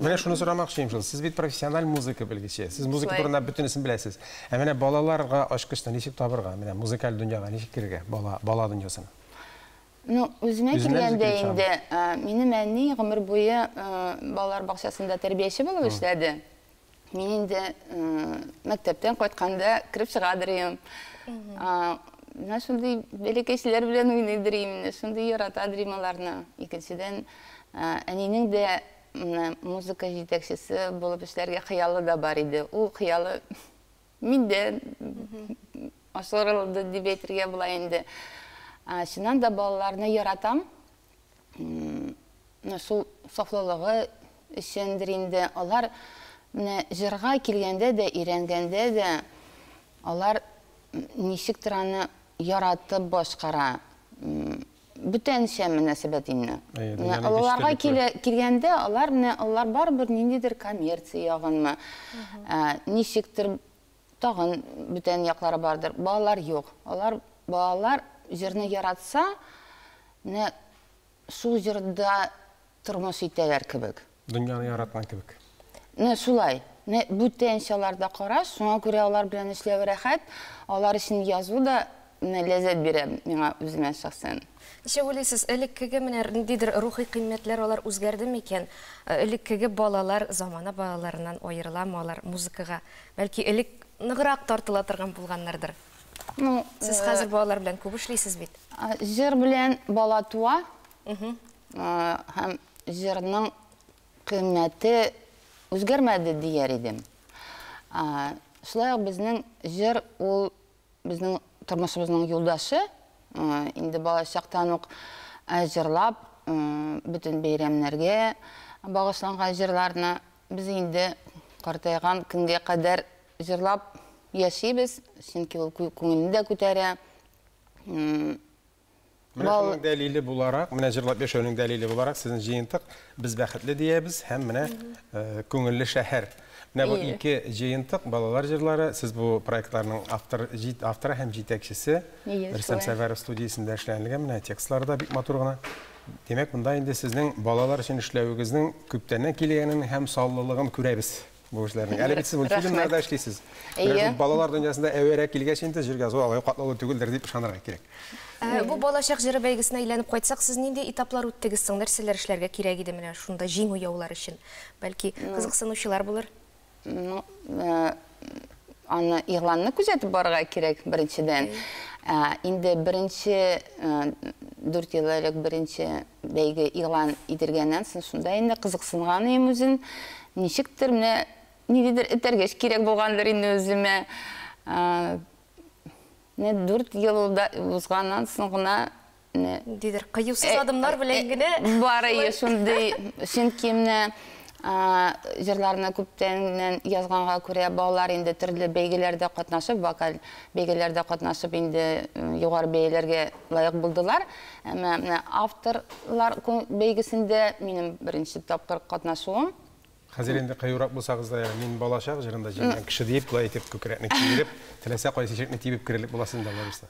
Менә шуны сорамакчы идем шул. Сез бит профессиональ музыка белгече. Сез музыка турында бөтенесен беләсез. Ә менә балаларга ачкычны ничек табырга? Менә музыкаль дөньяга ничек керергә? Бала, бала дөньясына. Ну, үземә килгәндә инде, минем әни гомер буе балалар бакчасында тәрбияче булып эшләде. Мин инде мәктәптән кайтканда кереп чыгадыр идем. Менә шундый бәләкәчләр белән уйныйдыр идем, менә шундый яратадыр идем аларны. Икенчедән, әнинең дә менә музыка җитәкчесе булып эшләргә хыялы да бар иде. Ул хыялы Миндә ашырылды дип әйтергә була инде. Чыннан да балаларны яратам. Менә шул сафлылыгы өчендер инде. Алар менә җырга килгәндә дә, өйрәнгәндә дә алар ничектер аны яратып башкара. Бүтәнчә мөнәсәбәт инде. Менә олыларга килгәндә, алар менә алар барыбер ниндидер коммерция ягынмы, ничектер тагын бүтән яклары бардыр. Балалар юк. Алар балалар җырны яратса, менә шул җырда тормыш итәләр кебек. Дөньяны яраткан кебек. Менә шулай. Менә бүтәнчә аларда караш, шуңа күрә алар белән эшләү рәхәт. Алар өчен язу да менә ләззәт бирә миңа үземә шәхсән. Ничек уйлыйсыз, элеккеге менә ниндидер рухи кыйммәтләр алар үзгәрде микән? Элеккеге балалар замана балаларыннан аерыламы алар музыкага? Бәлки элек ныграк тартыла торган булганнардыр? Ну, Сез хәзер балалар белән күп эшлисез бит. Җыр белән бала туа. Һәм җырның кыйммәте үзгәрмәде дияр идем. Шулай ук безнең җыр ул безнең тормышыбызның юлдашы. Инде бала чактан ук җырлап, бөтен бәйрәмнәргә, багышланган җырларны без инде картайган көнгә кадәр җырлап яшибез, чөнки ул күңелне дә күтәрә. Менә шуның дәлиле буларак, менә җырлап яшәүнең дәлиле буларак сезнең җыентык Без бәхетле диябез һәм менә Күңелле шәһәр. Менә бу ике җыентык балалар җырлары. Сез бу проектларның автор, авторы һәм җитәкчесе. Рөстәм Сәфәров студиясендә эшләнелгән менә текстлары да бик матур гына. Димәк, монда инде сезнең балалар өчен эшләвегезнең күптәннән килгәнен һәм саллылыгын күрәбез бу эшләрнең. Әле бит сез мультфильмнарда эшлисез. Менә балалар дөньясында әвәрә килгәч инде җыр язу алай катлаулы түгелдер дип ышанырга кирәк. Бу балачак җыры бәйгесенә әйләнеп кайтсак, сез нинди этаплар үттегез соң? Нәрсәләр эшләргә кирәк иде менә шунда җиңү яулар өчен? Бәлки, кызыксынучылар булыр? Ну, аны игъланны күзәтеп барырга кирәк, беренчедән. Инде беренче 4 ел элек беренче бәйге игълан ителгәннән соң шунда инде кызыксынган идем үзен. Ничектер менә ниндидер этәргеч кирәк булгандыр инде үземә. Менә 4 ел да узганнан соң гына Ниндидер кыюсыз адымнар белән генә. Бар ие шундый, чөнки менә җырларны күптәннән язганга күрә балалар инде төрле бәйгеләрдә катнашып, вокаль бәйгеләрдә катнашып инде югары бәяләргә лаек булдылар. Әмма менә авторлар бәйгесендә минем беренче тапкыр катнашуым. Хәзер инде кыюрак булсагыз да, мин балачак җырында җиңгән кеше диеп, болай итеп күкрәкне киереп, теләсә кайсы ишекне тибеп керерлек буласыз инде, Алла боерса.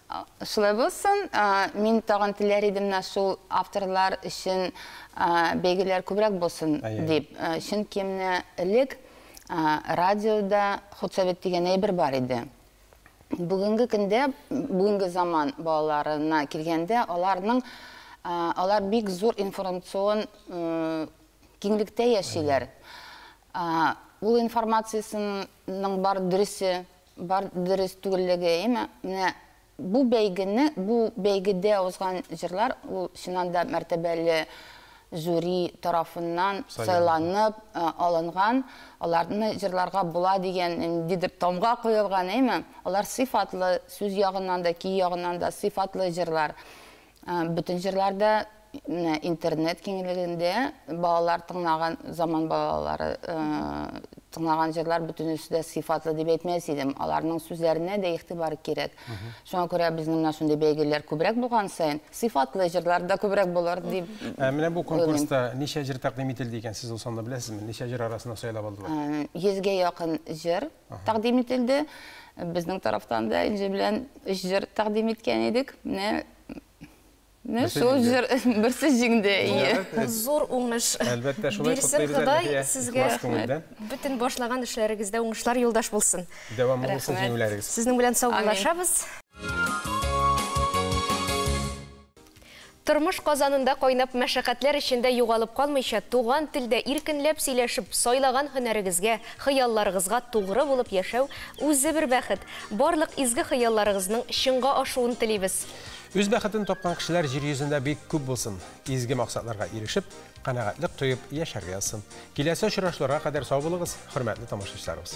Шулай булсын. Мин тагын теләр идем менә шул авторлар өчен бәйгеләр күбрәк булсын дип. Чөнки менә элек радиода худсовет дигән әйбер бар иде. Бүгенге көндә, бүгенге заман балаларына килгәндә, аларның алар бик зур информацион Киңлектә яшиләр. Ул информациясенең бар дөресе, бар дөрес түгеллеге, әйеме? Менә бу бәйгене, бу бәйгедә узган җырлар, ул чыннан да мәртәбәле жюри тарафыннан сайланып алынган, аларны җырларга була дигән ниндидер тамга куелган, әйеме? Алар сыйфатлы, сүз ягыннан да, көй ягыннан да сыйфатлы җырлар. Бөтен җырлар да менә интернет киңлегендә балалар тыңлаган, заман балалары тыңлаган җырлар бөтенесе дә сыйфатлы дип әйтмәс идем. Аларның сүзләренә дә игътибар кирәк. Шуңа күрә безнең менә шундый бәйгеләр күбрәк булган саен, сыйфатлы җырлар да күбрәк булыр дип Ә менә бу конкурста ничә җыр тәкъдим ителде икән, сез ул санны беләсезме? Ничә җыр арасыннан сайлап алдылар? Йөзгә якын җыр тәкъдим ителде. Безнең тарафтан да Энҗе белән өч җыр тәкъдим иткән идек. Менә Менә шул җыр берсе җиңде, ие. Зур уңыш. Әлбәттә, шулай Бирсен Ходай сезгә бөтен башлаган эшләрегездә уңышлар юлдаш булсын. Дәвамлы булсын җиңүләрегез. Сезнең белән саубуллашабыз. Тормыш казанында кайнап, мәшәкатьләр эчендә югалып калмыйча, туган телдә иркенләп сөйләшеп, сайлаган һөнәрегезгә, хыялларыгызга тугры булып яшәү үзе бер бәхет. Барлык изге хыялларыгызның чынга ашуын телибез. Үз бәхетен тапкан кешеләр җир йөзендә бик күп булсын. Изге максатларга ирешеп, канәгатьлек тоеп яшәргә язсын. Киләсе очрашуларга кадәр сау булыгыз, хөрмәтле тамашачыларыбыз.